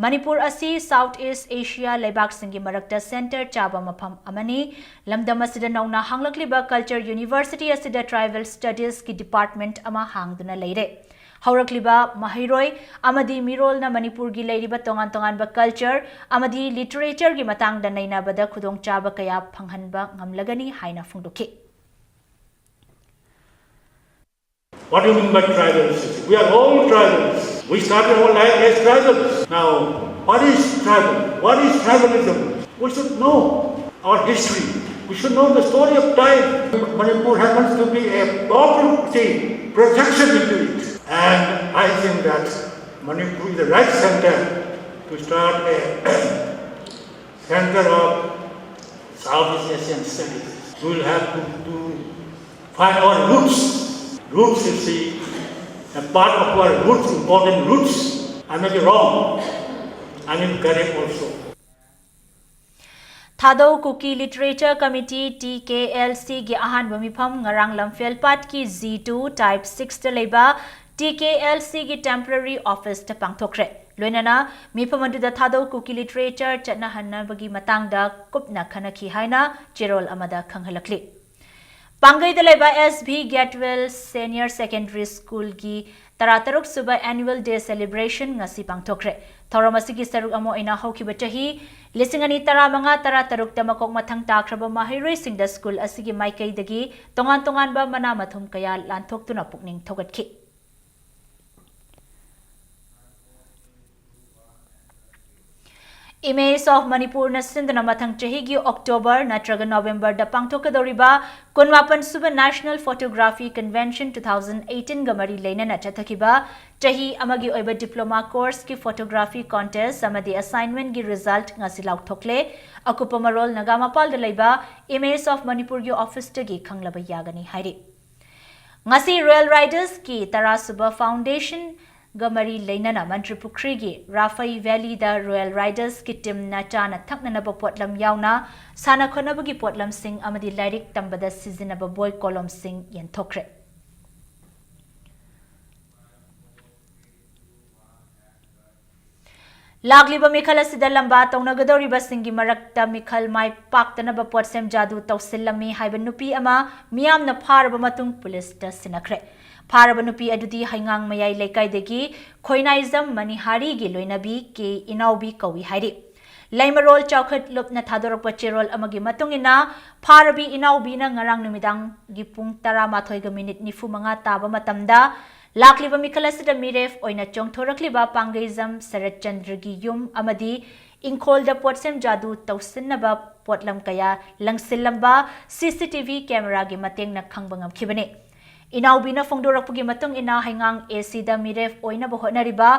ꯃꯅꯤꯄꯨꯔ ꯑꯁꯤ South East Asia ꯂꯩꯕꯥꯛꯁꯤꯡꯒꯤ ꯃꯔꯛꯇ center ꯆꯥꯕ ꯃꯐꯝ ꯑꯃꯅꯤ꯫ ꯂꯝꯗꯝ ꯑꯁꯤꯗ ꯅꯧꯅ ꯍꯥꯡꯂꯛꯂꯤꯕ Culture University ꯑꯁꯤꯗ Tribal Studies ꯀꯤ department ꯑꯃ ꯍꯥꯡꯗꯨꯅ ꯂꯩꯔꯦ꯫ ꯍꯧꯔꯛꯂꯤꯕ ꯃꯍꯩꯔꯣꯏ ꯑꯃꯗꯤ ꯃꯤꯔꯣꯜꯅ ꯃꯅꯤꯄꯨꯔꯒꯤ ꯂꯩꯔꯤꯕ ꯇꯣꯉꯥꯟ ꯇꯣꯉꯥꯟꯕ culture ꯑꯃꯗꯤ literature ꯒꯤ ꯃꯇꯥꯡꯗ ꯅꯩꯅꯕꯗ ꯈꯨꯗꯣꯡꯆꯥꯕ ꯀꯌꯥ ꯐꯪꯍꯟꯕ ꯉꯝꯂꯒꯅꯤ ꯍꯥꯏꯅ ꯐꯣꯡꯗꯣꯛꯈꯤ꯫ What do you mean by tribal citizenship? We are all tribals. We started our life as tribals. Now, what is tribal? What is tribalism? We should know our history. We should know the story of time. Manipur happens to be a powerful state, projection into it. And I think that Manipur is the right center to start a center of Southeast Asian studies. We will have to, to find our roots. Roots, you see, a part of our roots, important roots. I may be wrong. I may be correct also. Thadou Kuki Literature Committee, T K L C ꯒꯤ ꯑꯍꯥꯟꯕ ꯃꯤꯐꯝ ꯉꯔꯥꯡ ꯂꯝꯐꯦꯜ ꯄꯥꯠꯀꯤ G two Type six ꯇ ꯂꯩꯕ T K L C ꯒꯤ temporary office ꯇ ꯄꯥꯡꯊꯣꯛꯈ꯭ꯔꯦ꯫ ꯂꯣꯏꯅꯅ ꯃꯤꯐꯝ ꯑꯗꯨꯗ ꯊꯥꯗꯧ ꯀꯨꯀꯤ literature ꯆꯠꯅꯍꯟꯅꯕꯒꯤ ꯃꯇꯥꯡꯗ ꯀꯨꯞꯅ ꯈꯟꯅꯈꯤ ꯍꯥꯏꯅ ꯆꯦꯔꯣꯜ ꯑꯃꯗ ꯈꯪꯍꯜꯂꯛꯂꯤ꯫ ꯄꯥꯡꯒꯩꯗ ꯂꯩꯕ S B Gatewell Senior Secondary School ꯒꯤ ꯇꯔꯥꯇꯔꯨꯛ ꯁꯨꯕ Annual Day Celebration ꯉꯁꯤ ꯄꯥꯡꯊꯣꯛꯈ꯭ꯔꯦ꯫ ꯊꯧꯔꯝ ꯑꯁꯤꯒꯤ ꯁꯔꯨꯛ ꯑꯃ ꯑꯣꯏꯅ ꯍꯧꯈꯤꯕ ꯆꯍꯤ ꯂꯤꯁꯤꯡ ꯑꯅꯤ ꯇꯔꯥꯃꯉꯥ ꯇꯔꯥꯇꯔꯨꯛꯇ ꯃꯀꯣꯛ ꯃꯊꯪ ꯇꯥꯈ꯭ꯔꯕ ꯃꯍꯩꯔꯣꯏꯁꯤꯡꯗ school ꯑꯁꯤꯒꯤ ꯃꯥꯏꯀꯩꯗꯒꯤ ꯇꯣꯉꯥꯟ ꯇꯣꯉꯥꯟꯕ ꯃꯅꯥ ꯃꯊꯨꯝ ꯀꯌꯥ ꯂꯥꯟꯊꯣꯛꯇꯨꯅ ꯄꯨꯛꯅꯤꯡ ꯊꯧꯒꯠꯈꯤ꯫ Image of Manipur ꯅ ꯁꯤꯟꯗꯨꯅ ꯃꯊꯪ ꯆꯍꯤꯒꯤ October ꯅꯠꯇ꯭ꯔꯒ November ꯗ ꯄꯥꯡꯊꯣꯛꯀꯗꯧꯔꯤꯕ ꯀꯨꯟꯃꯥꯄꯟ ꯁꯨꯕ National Photography Convention two thousand eighteen ꯒ ꯃꯔꯤ ꯂꯩꯅꯅ ꯆꯠꯊꯈꯤꯕ ꯆꯍꯤ ꯑꯃꯒꯤ ꯑꯣꯏꯕ diploma course ꯀꯤ photography contest ꯑꯃꯗꯤ assignment ꯀꯤ result ꯉꯁꯤ ꯂꯥꯎꯊꯣꯛꯂꯦ꯫ ꯑꯀꯨꯞꯄ ꯃꯔꯣꯜ ꯅꯒꯥꯃꯄꯥꯜꯗ ꯂꯩꯕ Image of Manipur ꯒꯤ office ꯇꯒꯤ ꯈꯪꯂꯕ ꯌꯥꯒꯅꯤ ꯍꯥꯏꯔꯤ꯫ ꯉꯁꯤ Royal Riders ꯀꯤ ꯇꯔꯥ ꯁꯨꯕ Foundation ꯒ ꯃꯔꯤ ꯂꯩꯅꯅ ꯃꯟꯇ꯭ꯔꯤ ꯄꯨꯈ꯭ꯔꯤꯒꯤ ꯔꯥꯐꯩ Valley ꯗ Royal Riders ꯀꯤ team ꯅ ꯆꯥꯅ ꯊꯛꯅꯅꯕ ꯄꯣꯠꯂꯝ ꯌꯥꯎꯅ ꯁꯥꯟꯅ ꯈꯣꯠꯅꯕꯒꯤ ꯄꯣꯠꯂꯝꯁꯤꯡ ꯑꯃꯗꯤ ꯂꯥꯏꯔꯤꯛ ꯇꯝꯕꯗ ꯁꯤꯖꯤꯟꯅꯕ ꯕꯣꯏ ꯀꯣꯂꯣꯝꯁꯤꯡ ꯌꯦꯟꯊꯣꯛꯈ꯭ꯔꯦ꯫ ꯂꯥꯛꯂꯤꯕ ꯃꯤꯈꯜ ꯑꯁꯤꯗ ꯂꯝꯕꯥ ꯇꯧꯅꯒꯗꯧꯔꯤꯕꯁꯤꯡꯒꯤ ꯃꯔꯛꯇ ꯃꯤꯈꯜ ꯃꯥꯏ ꯄꯥꯛꯇꯅꯕ ꯄꯣꯠꯁꯦꯝ ꯖꯥꯗꯨ ꯇꯧꯁꯤꯜꯂꯝꯃꯤ ꯍꯥꯏꯕ ꯅꯨꯄꯤ ꯑꯃ ꯃꯤꯌꯥꯝꯅ ꯐꯥꯔꯕ ꯃꯇꯨꯡ ꯄꯨꯂꯤꯁꯇ ꯁꯤꯟꯅꯈ꯭ꯔꯦ꯫ ꯐꯥꯔꯕ ꯅꯨꯄꯤ ꯑꯗꯨꯗꯤ ꯍꯩꯉꯥꯡ ꯃꯌꯥꯏ ꯂꯩꯀꯥꯏꯗꯒꯤ ꯈꯣꯏꯅꯥꯏꯖꯝ ꯃꯅꯤꯍꯥꯔꯤꯒꯤ ꯂꯣꯏꯅꯕꯤ ꯀꯦ ꯏꯅꯥꯎꯕꯤ ꯀꯧꯏ ꯍꯥꯏꯔꯤ꯫ ꯂꯩꯃꯔꯣꯜ ꯆꯥꯎꯈꯠ ꯂꯨꯞꯅ ꯊꯥꯗꯣꯔꯛꯄ ꯆꯦꯔꯣꯜ ꯑꯃꯒꯤ ꯃꯇꯨꯡ ꯏꯟꯅ, ꯐꯥꯔꯕꯤ ꯏꯅꯥꯎꯕꯤꯅ ꯉꯔꯥꯡ ꯅꯨꯃꯤꯗꯥꯡꯒꯤ ꯄꯨꯡ ꯇꯔꯥꯃꯥꯊꯣꯏꯒ ꯃꯤꯅꯤꯠ ꯅꯤꯐꯨ ꯃꯉꯥ ꯇꯥꯕ ꯃꯇꯝꯗ ꯂꯥꯛꯂꯤꯕ ꯃꯤꯈꯜ ꯑꯁꯤꯗ ꯃꯤꯔꯦꯞ ꯑꯣꯏꯅ ꯆꯣꯡꯊꯣꯔꯛꯂꯤꯕ ꯄꯥꯡꯒꯩꯖꯝ ꯁꯔꯠꯆꯟꯗ꯭ꯔꯒꯤ ꯌꯨꯝ ꯑꯃꯗꯤ ꯏꯪꯈꯣꯜꯗ ꯄꯣꯠꯁꯦꯝ ꯖꯥꯗꯨ ꯇꯧꯁꯤꯟꯅꯕ ꯄꯣꯠꯂꯝ ꯀꯌꯥ ꯂꯪꯁꯤꯜꯂꯝꯕ C C T V camera ꯒꯤ ꯃꯇꯦꯡꯅ ꯈꯪꯕ ꯉꯝꯈꯤꯕꯅꯤ꯫ ꯏꯅꯥꯎꯕꯤꯅ ꯐꯣꯡꯗꯣꯔꯛꯄꯒꯤ ꯃꯇꯨꯡ ꯏꯟꯅ, ꯍꯩꯉꯥꯡ A C ꯗ ꯃꯤꯔꯦꯞ ꯑꯣꯏꯅꯕ ꯍꯣꯠꯅꯔꯤꯕ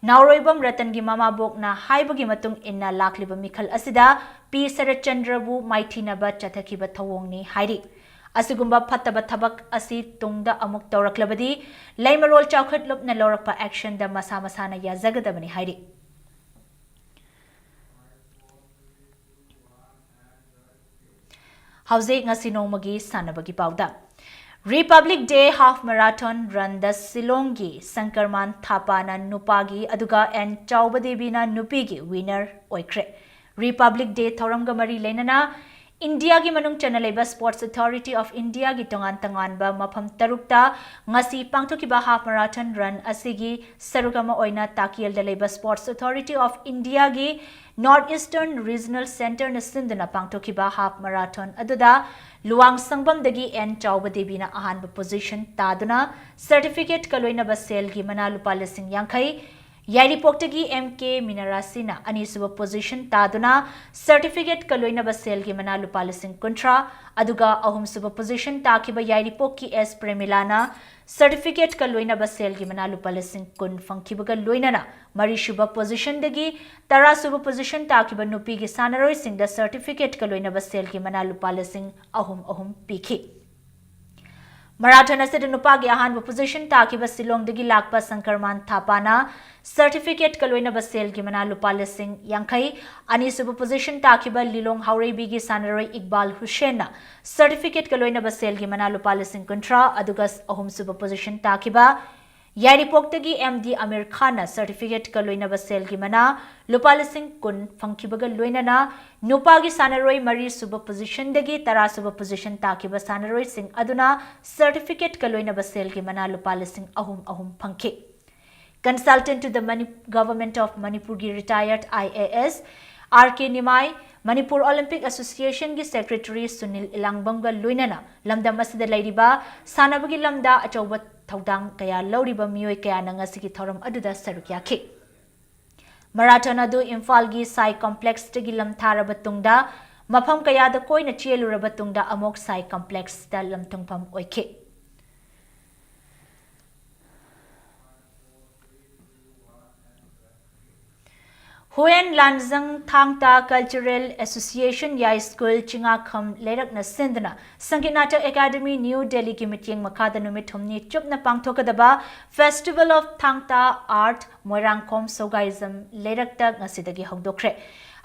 ꯅꯥꯎꯔꯣꯏꯕꯝ ꯔꯇꯟꯒꯤ ꯃꯃꯥꯕꯣꯛꯅ ꯍꯥꯏꯕꯒꯤ ꯃꯇꯨꯡ ꯏꯟꯅ, ꯂꯥꯛꯂꯤꯕ ꯃꯤꯈꯜ ꯑꯁꯤꯗ ꯄꯤ ꯁꯔꯠꯆꯟꯗ꯭ꯔꯕꯨ ꯃꯥꯏꯊꯤꯅꯕ ꯆꯠꯊꯈꯤꯕ ꯊꯧꯑꯣꯡꯅꯤ ꯍꯥꯏꯔꯤ꯫ ꯑꯁꯤꯒꯨꯝꯕ ꯐꯠꯇꯕ ꯊꯕꯛ ꯑꯁꯤ ꯇꯨꯡꯗ ꯑꯃꯨꯛ ꯇꯧꯔꯛꯂꯕꯗꯤ ꯂꯩꯃꯔꯣꯜ ꯆꯥꯎꯈꯠ ꯂꯨꯞꯅ ꯂꯧꯔꯛꯄ action ꯗ ꯃꯁꯥ ꯃꯁꯥꯅ ꯌꯥꯖꯒꯗꯕꯅꯤ ꯍꯥꯏꯔꯤ꯫ ꯍꯧꯖꯤꯛ ꯉꯁꯤ ꯅꯣꯡꯃꯒꯤ ꯁꯥꯟꯅꯕꯒꯤ ꯄꯥꯎꯗ꯫ Republic Day Half Marathon Run ꯗ ꯁꯤꯂꯣꯡꯒꯤ ꯁꯪꯀꯔꯃꯥꯟ ꯊꯥꯄꯥꯅ ꯅꯨꯄꯥꯒꯤ ꯑꯗꯨꯒ ꯑꯦꯟ ꯆꯥꯎꯕ ꯗꯦꯕꯤꯅ ꯅꯨꯄꯤꯒꯤ winner ꯑꯣꯏꯈ꯭ꯔꯦ꯫ Republic Day ꯊꯧꯔꯝꯒ ꯃꯔꯤ ꯂꯩꯅꯅ ꯏꯟꯗꯤꯌꯥꯒꯤ ꯃꯅꯨꯡ ꯆꯟꯅ ꯂꯩꯕ Sports Authority of Indiaꯒꯤ ꯇꯣꯉꯥꯟ ꯇꯣꯉꯥꯟꯕ ꯃꯐꯝ ꯇꯔꯨꯛꯇ ꯉꯁꯤ ꯄꯥꯡꯊꯣꯛꯈꯤꯕ half marathon run ꯑꯁꯤꯒꯤ ꯁꯔꯨꯛ ꯑꯃ ꯑꯣꯏꯅ ꯇꯥꯀꯤꯜꯗ ꯂꯩꯕ Sports Authority of Indiaꯒꯤ North Eastern Regional Centreꯅ ꯁꯤꯟꯗꯨꯅ ꯄꯥꯡꯊꯣꯛꯈꯤꯕ half marathon ꯑꯗꯨꯗ ꯂꯨꯋꯥꯡ ꯁꯪꯕꯝꯗꯒꯤ ꯑꯦꯟ ꯆꯥꯎꯕ ꯗꯦꯕꯤꯅ ꯑꯍꯥꯟꯕ position ꯇꯥꯗꯨꯅ certificateꯀ ꯂꯣꯏꯅꯕ ꯁꯦꯜꯒꯤ ꯃꯅꯥ ꯂꯨꯄꯥ ꯂꯤꯁꯤꯡ ꯌꯥꯡꯈꯩ, ꯌꯥꯏꯔꯤꯄꯣꯛꯇꯒꯤ ꯑꯦꯝ ꯀꯦ ꯃꯤꯅꯔꯥꯁꯤꯅ ꯑꯅꯤꯁꯨꯕ position ꯇꯥꯗꯨꯅ certificateꯀ ꯂꯣꯏꯅꯕ ꯁꯦꯜꯒꯤ ꯃꯅꯥ ꯂꯨꯄꯥ ꯂꯤꯁꯤꯡ ꯀꯨꯟꯊ꯭ꯔꯥ, ꯑꯗꯨꯒ ꯑꯍꯨꯝꯁꯨꯕ position ꯇꯥꯈꯤꯕ ꯌꯥꯏꯔꯤꯄꯣꯛꯀꯤ ꯑꯦꯁ ꯄ꯭ꯔꯦꯃꯤꯂꯥꯅ certificateꯀ ꯂꯣꯏꯅꯕ ꯁꯦꯜꯒꯤ ꯃꯅꯥ ꯂꯨꯄꯥ ꯂꯤꯁꯤꯡ ꯀꯨꯟ ꯐꯪꯈꯤꯕꯒ ꯂꯣꯏꯅꯅ ꯃꯔꯤꯁꯨꯕ positionꯗꯒꯤ ꯇꯔꯥꯁꯨꯕ position ꯇꯥꯈꯤꯕ ꯅꯨꯄꯤꯒꯤ ꯁꯥꯟꯅꯔꯣꯏꯁꯤꯡꯗ certificateꯀ ꯂꯣꯏꯅꯕ ꯁꯦꯜꯒꯤ ꯃꯅꯥ ꯂꯨꯄꯥ ꯂꯤꯁꯤꯡ ꯑꯍꯨꯝ ꯑꯍꯨꯝ ꯄꯤꯈꯤ꯫ Marathon ꯑꯁꯤꯗ ꯅꯨꯄꯥꯒꯤ ꯑꯍꯥꯟꯕ position ꯇꯥꯈꯤꯕ ꯁꯤꯂꯣꯡꯗꯒꯤ ꯂꯥꯛꯄ ꯁꯪꯀꯔꯃꯥꯟ ꯊꯥꯄꯥꯅ certificateꯀ ꯂꯣꯏꯅꯕ ꯁꯦꯜꯒꯤ ꯃꯅꯥ ꯂꯨꯄꯥ ꯂꯤꯁꯤꯡ ꯌꯥꯡꯈꯩ, ꯑꯅꯤꯁꯨꯕ position ꯇꯥꯈꯤꯕ ꯂꯤꯂꯣꯡ ꯍꯥꯎꯔꯩꯕꯤꯒꯤ ꯁꯥꯟꯅꯔꯣꯏ ꯏꯛꯕꯥꯜ ꯍꯨꯁꯦꯟꯅ certificateꯀ ꯂꯣꯏꯅꯕ ꯁꯦꯜꯒꯤ ꯃꯅꯥ ꯂꯨꯄꯥ ꯂꯤꯁꯤꯡ ꯀꯨꯟꯊ꯭ꯔꯥ, ꯑꯗꯨꯒ ꯑꯍꯨꯝꯁꯨꯕ position ꯇꯥꯈꯤꯕ ꯌꯥꯏꯔꯤꯄꯣꯛꯇꯒꯤ ꯑꯦꯝ ꯗꯤ ꯑꯃꯤꯔ ꯈꯥꯟꯅ certificateꯀ ꯂꯣꯏꯅꯕ ꯁꯦꯜꯒꯤ ꯃꯅꯥ ꯂꯨꯄꯥ ꯂꯤꯁꯤꯡ ꯀꯨꯟ ꯐꯪꯈꯤꯕꯒ ꯂꯣꯏꯅꯅ ꯅꯨꯄꯥꯒꯤ ꯁꯥꯟꯅꯔꯣꯏ ꯃꯔꯤꯁꯨꯕ positionꯗꯒꯤ ꯇꯔꯥꯁꯨꯕ position ꯇꯥꯈꯤꯕ ꯁꯥꯟꯅꯔꯣꯏꯁꯤꯡ ꯑꯗꯨꯅ certificateꯀ ꯂꯣꯏꯅꯕ ꯁꯦꯜꯒꯤ ꯃꯅꯥ ꯂꯨꯄꯥ ꯂꯤꯁꯤꯡ ꯑꯍꯨꯝ ꯑꯍꯨꯝ ꯐꯪꯈꯤ꯫ Consultant to the Mani-, Government of Manipurꯒꯤ retired I A S R K Nimai, Manipur Olympic Associationꯒꯤ secretary Sunil ꯏꯂꯥꯡꯕꯝꯒ ꯂꯣꯏꯅꯅ ꯂꯝꯗꯝ ꯑꯁꯤꯗ ꯂꯩꯔꯤꯕ ꯁꯥꯟꯅꯕꯒꯤ ꯂꯝꯗ ꯑꯆꯧꯕ ꯊꯧꯗꯥꯡ ꯀꯌꯥ ꯂꯧꯔꯤꯕ ꯃꯤꯑꯣꯏ ꯀꯌꯥꯅ ꯉꯁꯤꯒꯤ ꯊꯧꯔꯝ ꯑꯗꯨꯗ ꯁꯔꯨꯛ ꯌꯥꯈꯤ꯫ Marathon ꯑꯗꯨ ꯏꯝꯐꯥꯜꯒꯤ ꯁꯥꯏ complexꯇꯒꯤ ꯂꯝꯊꯥꯔꯕ ꯇꯨꯡꯗ ꯃꯐꯝ ꯀꯌꯥꯗ ꯀꯣꯏꯅ ꯆꯦꯜꯂꯨꯔꯕ ꯇꯨꯡꯗ ꯑꯃꯨꯛ ꯁꯥꯏ complexꯇ ꯂꯝꯊꯨꯡꯐꯝ ꯑꯣꯏꯈꯤ꯫ ꯍꯨꯌꯦꯟ ꯂꯥꯟꯖꯪ ꯊꯥꯡꯇꯥ Cultural Association ꯌꯥꯏ ꯁ꯭ꯀꯨꯜ ꯆꯤꯉꯥꯈꯝ ꯂꯩꯔꯛꯅ ꯁꯤꯟꯗꯨꯅ ꯁꯪꯒꯤꯠ ꯅꯥꯇꯛ ꯑꯦꯀꯥꯗꯃꯤ ꯅ꯭ꯌꯨ ꯗꯦꯜꯂꯤꯒꯤ ꯃꯤꯠꯌꯦꯡ ꯃꯈꯥꯗ ꯅꯨꯃꯤꯠ ꯍꯨꯝꯅꯤ ꯆꯨꯞꯅ ꯄꯥꯡꯊꯣꯛꯀꯗꯕ Festival of Thangta Art Moirangkhom ꯁꯧꯒꯥꯏꯖꯝ ꯂꯩꯔꯛꯇ ꯉꯁꯤꯗꯒꯤ ꯍꯧꯗꯣꯛꯈ꯭ꯔꯦ꯫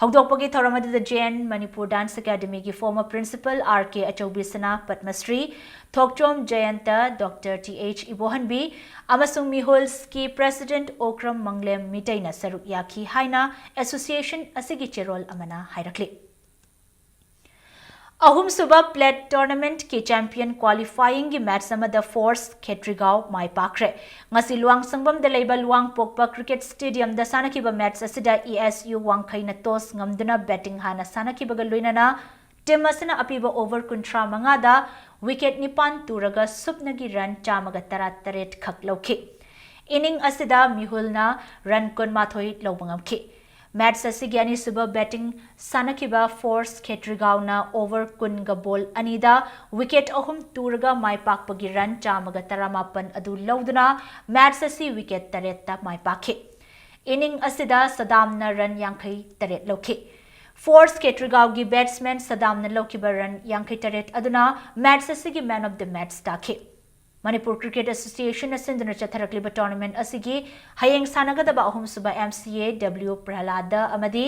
ꯍꯧꯗꯣꯛꯄꯒꯤ ꯊꯧꯔꯝ ꯑꯗꯨꯗ J N Manipur Dance Academyꯒꯤ former principal R K ꯑꯆꯧꯕꯤꯁꯅꯥ, Padma Shri ꯊꯣꯛꯆꯣꯝ ꯖꯌꯟꯇ, Doctor T H ꯏꯕꯣꯍꯟꯕꯤ ꯑꯃꯁꯨꯡ ꯃꯤꯍꯨꯜꯁꯀꯤ president ꯑꯣꯀ꯭ꯔꯝ ꯃꯪꯂꯦꯝ ꯃꯤꯇꯩꯅ ꯁꯔꯨꯛ ꯌꯥꯈꯤ ꯍꯥꯏꯅ association ꯑꯁꯤꯒꯤ ꯆꯦꯔꯣꯜ ꯑꯃꯅ ꯍꯥꯏꯔꯛꯂꯤ꯫ ꯑꯍꯨꯝꯁꯨꯕ plate tournamentꯀꯤ champion qualifyingꯒꯤ match ꯑꯃꯗ Force ꯈꯦꯇ꯭ꯔꯤꯒꯥꯎ ꯃꯥꯏ ꯄꯥꯛꯈ꯭ꯔꯦ꯫ ꯉꯁꯤ ꯂꯨꯋꯥꯡꯁꯪꯕꯝꯗ ꯂꯩꯕ ꯂꯨꯋꯥꯡꯄꯣꯛꯄ cricket stadiumꯗ ꯁꯥꯟꯅꯈꯤꯕ match ꯑꯁꯤꯗ ESU ꯋꯥꯡꯈꯩꯅ toss ꯉꯝꯗꯨꯅ batting ꯍꯥꯟꯅ ꯁꯥꯟꯅꯈꯤꯕꯒ ꯂꯣꯏꯅꯅ team ꯑꯁꯤꯅ ꯑꯄꯤꯕ over ꯀꯨꯟꯊ꯭ꯔꯥ ꯃꯉꯥꯗ wicket ꯅꯤꯄꯥꯟ ꯇꯨꯔꯒ ꯁꯨꯞꯅꯒꯤ run ꯆꯥꯝꯃꯒ ꯇꯔꯥꯇꯔꯦꯠ ꯈꯛ ꯂꯧꯈꯤ꯫ Inning ꯑꯁꯤꯗ ꯃꯤꯍꯨꯜꯅ run ꯀꯨꯟꯃꯥꯊꯣꯏ ꯂꯧꯕ ꯉꯝꯈꯤ꯫ Match ꯑꯁꯤꯒꯤ ꯑꯅꯤꯁꯨꯕ batting ꯁꯥꯟꯅꯈꯤꯕ Force ꯈꯦꯇ꯭ꯔꯤꯒꯥꯎꯅ over ꯀꯨꯟꯒ ball ꯑꯅꯤꯗ wicket ꯑꯍꯨꯝ ꯇꯨꯔꯒ ꯃꯥꯏ ꯄꯥꯛꯄꯒꯤ run ꯆꯥꯝꯃꯒ ꯇꯔꯥꯃꯥꯄꯟ ꯑꯗꯨ ꯂꯧꯗꯨꯅ match ꯑꯁꯤ wicket ꯇꯔꯦꯠꯇ ꯃꯥꯏ ꯄꯥꯛꯈꯤ꯫ Inning ꯑꯁꯤꯗ ꯁꯗꯥꯝꯅ run ꯌꯥꯡꯈꯩ ꯇꯔꯦꯠ ꯂꯧꯈꯤ꯫ Force ꯈꯦꯇ꯭ꯔꯤꯒꯥꯎꯒꯤ batsman ꯁꯗꯥꯝꯅ ꯂꯧꯈꯤꯕ run ꯌꯥꯡꯈꯩ ꯇꯔꯦꯠ ꯑꯗꯨꯅ match ꯑꯁꯤꯒꯤ man of the match ꯇꯥꯈꯤ꯫ Manipur Cricket Associationꯅ ꯁꯤꯟꯗꯨꯅ ꯆꯠꯊꯔꯛꯂꯤꯕ tournament ꯑꯁꯤꯒꯤ ꯍꯌꯦꯡ ꯁꯥꯟꯅꯒꯗꯕ ꯑꯍꯨꯝꯁꯨꯕ MCA W ꯄ꯭ꯔꯍꯂꯥꯗ ꯑꯃꯗꯤ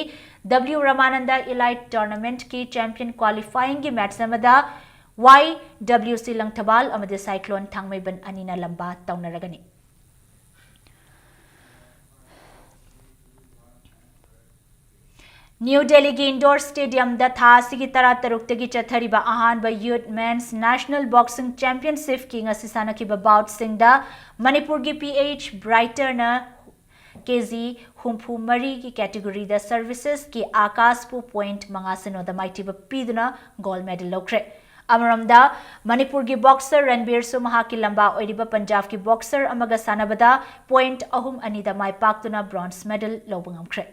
W ꯔꯃꯥꯅꯟꯗ Elite Tournamentꯀꯤ champion qualifyingꯒꯤ match ꯑꯃꯗ YWC ꯂꯪꯊꯕꯥꯜ ꯑꯃꯗꯤ Cyclone ꯊꯥꯡꯃꯩꯕꯟ ꯑꯅꯤꯅ ꯂꯝꯕꯥ ꯇꯧꯅꯔꯒꯅꯤ꯫ New Delhiꯒꯤ indoor stadiumꯗ ꯊꯥ ꯑꯁꯤꯒꯤ ꯇꯔꯥꯇꯔꯨꯛꯇꯒꯤ ꯆꯠꯊꯔꯤꯕ ꯑꯍꯥꯟꯕ Youth Men's National Boxing Championshipꯀꯤ ꯉꯁꯤ ꯁꯥꯟꯅꯈꯤꯕ boutꯁꯤꯡꯗ ꯃꯅꯤꯄꯨꯔꯒꯤ PH Brighterꯅ KG ꯍꯨꯝꯐꯨ ꯃꯔꯤꯒꯤ categoryꯗ servicesꯀꯤ ꯑꯥꯀꯥꯁꯄꯨ point ꯃꯉꯥ ꯁꯤꯅꯣꯗ ꯃꯥꯏꯊꯤꯕ ꯄꯤꯗꯨꯅ gold medal ꯂꯧꯈ꯭ꯔꯦ꯫ ꯑꯃꯔꯣꯝꯗ ꯃꯅꯤꯄꯨꯔꯒꯤ boxer ꯔꯟꯕꯤꯔꯁꯨ ꯃꯍꯥꯛꯀꯤ ꯂꯝꯕꯥ ꯑꯣꯏꯔꯤꯕ ꯄꯟꯖꯥꯕꯀꯤ boxer ꯑꯃꯒ ꯁꯥꯟꯅꯕꯗ point ꯑꯍꯨꯝ ꯑꯅꯤꯗ ꯃꯥꯏ ꯄꯥꯛꯇꯨꯅ bronze medal ꯂꯧꯕ ꯉꯝꯈ꯭ꯔꯦ꯫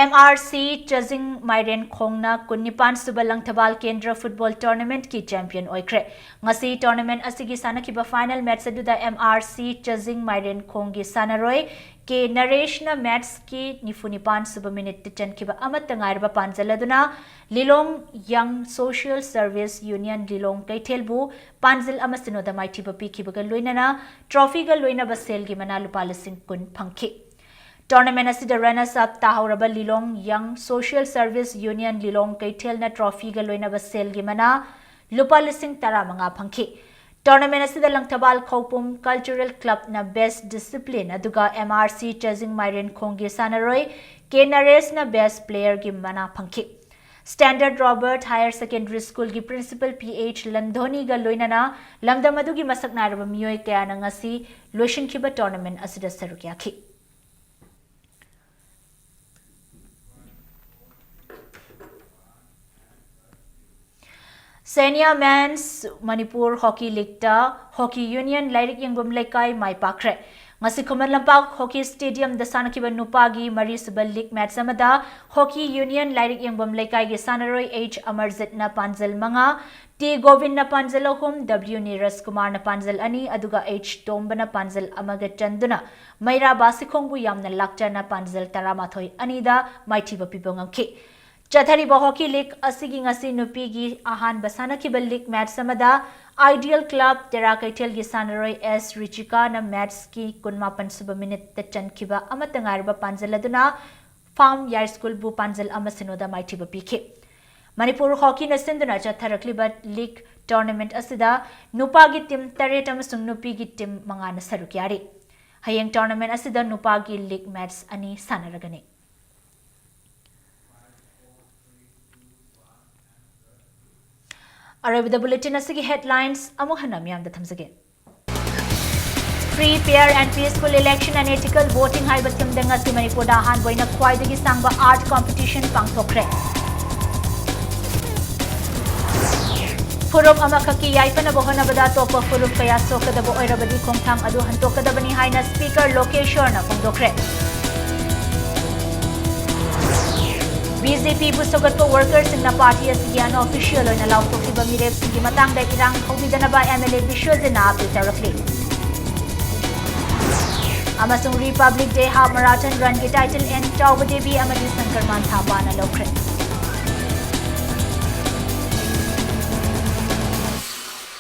MRC ꯆꯖꯤꯡ ꯃꯥꯏꯔꯦꯟꯈꯣꯡꯅ ꯀꯨꯟꯅꯤꯄꯥꯟ ꯁꯨꯕ ꯂꯪꯊꯕꯥꯜ ꯀꯦꯟꯗ꯭ꯔ football tournamentꯀꯤ champion ꯑꯣꯏꯈ꯭ꯔꯦ꯫ ꯉꯁꯤ tournament ꯑꯁꯤꯒꯤ ꯁꯥꯟꯅꯈꯤꯕ final match ꯑꯗꯨꯗ MRC ꯆꯖꯤꯡ ꯃꯥꯏꯔꯦꯟꯈꯣꯡꯒꯤ ꯁꯥꯟꯅꯔꯣꯏ K ꯅꯔꯦꯁꯅ matchꯀꯤ ꯅꯤꯐꯨ ꯅꯤꯄꯥꯟ ꯁꯨꯕ minuteꯇ ꯆꯟꯈꯤꯕ ꯑꯃꯠꯇ ꯉꯥꯏꯔꯕ ꯄꯥꯟꯖꯜ ꯑꯗꯨꯅ ꯂꯤꯂꯣꯡ Young Social Service Union ꯂꯤꯂꯣꯡ ꯀꯩꯊꯦꯜꯕꯨ ꯄꯥꯟꯖꯤꯜ ꯑꯃ ꯁꯤꯅꯣꯗ ꯃꯥꯏꯊꯤꯕ ꯄꯤꯈꯤꯕꯒ ꯂꯣꯏꯅꯅ trophyꯒ ꯂꯣꯏꯅꯕ ꯁꯦꯜꯒꯤ ꯃꯅꯥ ꯂꯨꯄꯥ ꯂꯤꯁꯤꯡ ꯀꯨꯟ ꯐꯪꯈꯤ꯫ Tournament ꯑꯁꯤꯗ runners up ꯇꯥꯍꯧꯔꯕ ꯂꯤꯂꯣꯡ Young Social Service Union ꯂꯤꯂꯣꯡ ꯀꯩꯊꯦꯜꯅ trophyꯒ ꯂꯣꯏꯅꯕ ꯁꯦꯜꯒꯤ ꯃꯅꯥ ꯂꯨꯄꯥ ꯂꯤꯁꯤꯡ ꯇꯔꯥꯃꯉꯥ ꯐꯪꯈꯤ꯫ Tournament ꯑꯁꯤꯗ ꯂꯪꯊꯕꯥꯜ ꯈꯧꯄꯨꯝ Cultural Clubꯅ Best Discipline ꯑꯗꯨꯒ M R C ꯆꯥꯖꯤꯡ ꯃꯥꯏꯔꯦꯟꯈꯣꯡꯒꯤ ꯁꯥꯟꯅꯔꯣꯏ ꯀꯦ ꯅꯔꯦꯁꯅ Best Playerꯒꯤ ꯃꯅꯥ ꯐꯪꯈꯤ꯫ Standard Robert Higher Secondary Schoolꯒꯤ Principal P H ꯂꯟꯙꯣꯅꯤꯒ ꯂꯣꯏꯅꯅ ꯂꯝꯗꯝ ꯑꯗꯨꯒꯤ ꯃꯁꯛ ꯅꯥꯏꯔꯕ ꯃꯤꯑꯣꯏ ꯀꯌꯥꯅ ꯉꯁꯤ ꯂꯣꯏꯁꯤꯟꯈꯤꯕ tournament ꯑꯁꯤꯗ ꯁꯔꯨꯛ ꯌꯥꯈꯤ꯫ Senior Men's Manipur Hockey Leagueꯇ Hockey Union ꯂꯥꯏꯔꯤꯛ ꯌꯦꯡꯐꯝ ꯂꯩꯀꯥꯏ ꯃꯥꯏ ꯄꯥꯛꯈ꯭ꯔꯦ꯫ ꯉꯁꯤ ꯈꯨꯃꯟ ꯂꯝꯄꯥꯛ Hockey Stadiumꯗ ꯁꯥꯟꯅꯈꯤꯕ ꯅꯨꯄꯥꯒꯤ ꯃꯔꯤꯁꯨꯕ league match ꯑꯃꯗ Hockey Union ꯂꯥꯏꯔꯤꯛ ꯌꯦꯡꯐꯝ ꯂꯩꯀꯥꯏꯒꯤ ꯁꯥꯟꯅꯔꯣꯏ H ꯑꯃꯔꯖꯤꯠꯅ ꯄꯥꯟꯖꯜ ꯃꯉꯥ, T ꯒꯣꯕꯤꯟꯅ ꯄꯥꯟꯖꯜ ꯑꯍꯨꯝ, W ꯅꯤꯔꯖ ꯀꯨꯃꯥꯔꯅ ꯄꯥꯟꯖꯜ ꯑꯅꯤ, ꯑꯗꯨꯒ H ꯇꯣꯝꯕꯅ ꯄꯥꯟꯖꯜ ꯑꯃꯒ ꯆꯟꯗꯨꯅ ꯃꯩꯔꯥ ꯕꯥꯁꯤꯈꯣꯡꯕꯨ ꯌꯥꯝꯅ ꯂꯥꯛꯆꯅ ꯄꯥꯟꯖꯜ ꯇꯔꯥꯃꯥꯊꯣꯏ ꯑꯅꯤꯗ ꯃꯥꯏꯊꯤꯕ ꯄꯤꯕ ꯉꯝꯈꯤ꯫ ꯆꯠꯊꯔꯤꯕ hockey league ꯑꯁꯤꯒꯤ ꯉꯁꯤ ꯅꯨꯄꯤꯒꯤ ꯑꯍꯥꯟꯕ ꯁꯥꯟꯅꯈꯤꯕ league match ꯑꯃꯗ Ideal Club ꯇꯦꯔꯥ ꯀꯩꯊꯦꯜꯒꯤ ꯁꯥꯟꯅꯔꯣꯏ S ꯔꯤꯆꯤꯀꯥꯅ matchꯀꯤ ꯀꯨꯟꯃꯥꯄꯟ ꯁꯨꯕ minuteꯇ ꯆꯟꯈꯤꯕ ꯑꯃꯠꯇ ꯉꯥꯏꯔꯕ ꯄꯥꯟꯖꯜ ꯑꯗꯨꯅ Farm Yai Schoolꯕꯨ ꯄꯥꯟꯖꯜ ꯑꯃ ꯁꯤꯅꯣꯗ ꯃꯥꯏꯊꯤꯕ ꯄꯤꯈꯤ꯫ ꯃꯅꯤꯄꯨꯔ Hockeyꯅ ꯁꯤꯟꯗꯨꯅ ꯆꯠꯊꯔꯛꯂꯤꯕ league tournament ꯑꯁꯤꯗ ꯅꯨꯄꯥꯒꯤ team ꯇꯔꯦꯠ ꯑꯃꯁꯨꯡ ꯅꯨꯄꯤꯒꯤ team ꯃꯉꯥꯅ ꯁꯔꯨꯛ ꯌꯥꯔꯤ꯫ ꯍꯌꯦꯡ tournament ꯑꯁꯤꯗ ꯅꯨꯄꯥꯒꯤ league match ꯑꯅꯤ ꯁꯥꯟꯅꯔꯒꯅꯤ꯫ ꯑꯔꯣꯏꯕꯗ bulletin ꯑꯁꯤꯒꯤ headlines ꯑꯃꯨꯛ ꯍꯟꯅ ꯃꯤꯌꯥꯝꯗ ꯊꯝꯖꯒꯦ꯫ Free, fair and peaceful election and ethical voting ꯍꯥꯏꯕ themeꯗ ꯉꯁꯤ ꯃꯅꯤꯄꯨꯔꯗ ꯑꯍꯥꯟꯕ ꯑꯣꯏꯅ ꯈ꯭ꯋꯥꯏꯗꯒꯤ ꯁꯥꯡꯕ art competition ꯄꯥꯡꯊꯣꯛꯈ꯭ꯔꯦ꯫ ꯐꯨꯔꯨꯞ ꯑꯃꯈꯛꯀꯤ ꯌꯥꯏꯐꯅꯕ ꯍꯣꯠꯅꯕꯗ ꯑꯇꯣꯞꯄ ꯐꯨꯔꯨꯞ ꯀꯌꯥ ꯁꯣꯛꯀꯗꯕ ꯑꯣꯏꯔꯕꯗꯤ ꯈꯣꯡꯊꯥꯡ ꯑꯗꯨ ꯍꯟꯗꯣꯛꯀꯗꯕꯅꯤ ꯍꯥꯏꯅ Speaker ꯂꯣꯀꯦꯁ꯭ꯋꯔꯅ ꯐꯣꯡꯗꯣꯛꯈ꯭ꯔꯦ꯫ BJPꯕꯨ ꯁꯧꯒꯠꯄ workerꯁꯤꯡꯅ party ꯑꯁꯤꯒꯤ unofficial ꯑꯣꯏꯅ ꯂꯥꯎꯊꯣꯛꯂꯤꯕ ꯃꯤꯔꯦꯞꯁꯤꯡꯒꯤ ꯃꯇꯥꯡꯗ ꯏꯔꯥꯡ ꯍꯧꯕꯤꯗꯅꯕ MLA ꯕꯤꯁ꯭ꯋꯖꯤꯠꯅ appeal ꯇꯧꯔꯛꯂꯤ꯫ ꯑꯃꯁꯨꯡ Republic Day half marathon runꯒꯤ title N ꯆꯥꯎꯕ ꯗꯦꯕꯤ ꯑꯃꯗꯤ ꯁꯪꯀꯔꯃꯥꯟ ꯊꯥꯄꯥꯅ ꯂꯧꯈ꯭ꯔꯦ꯫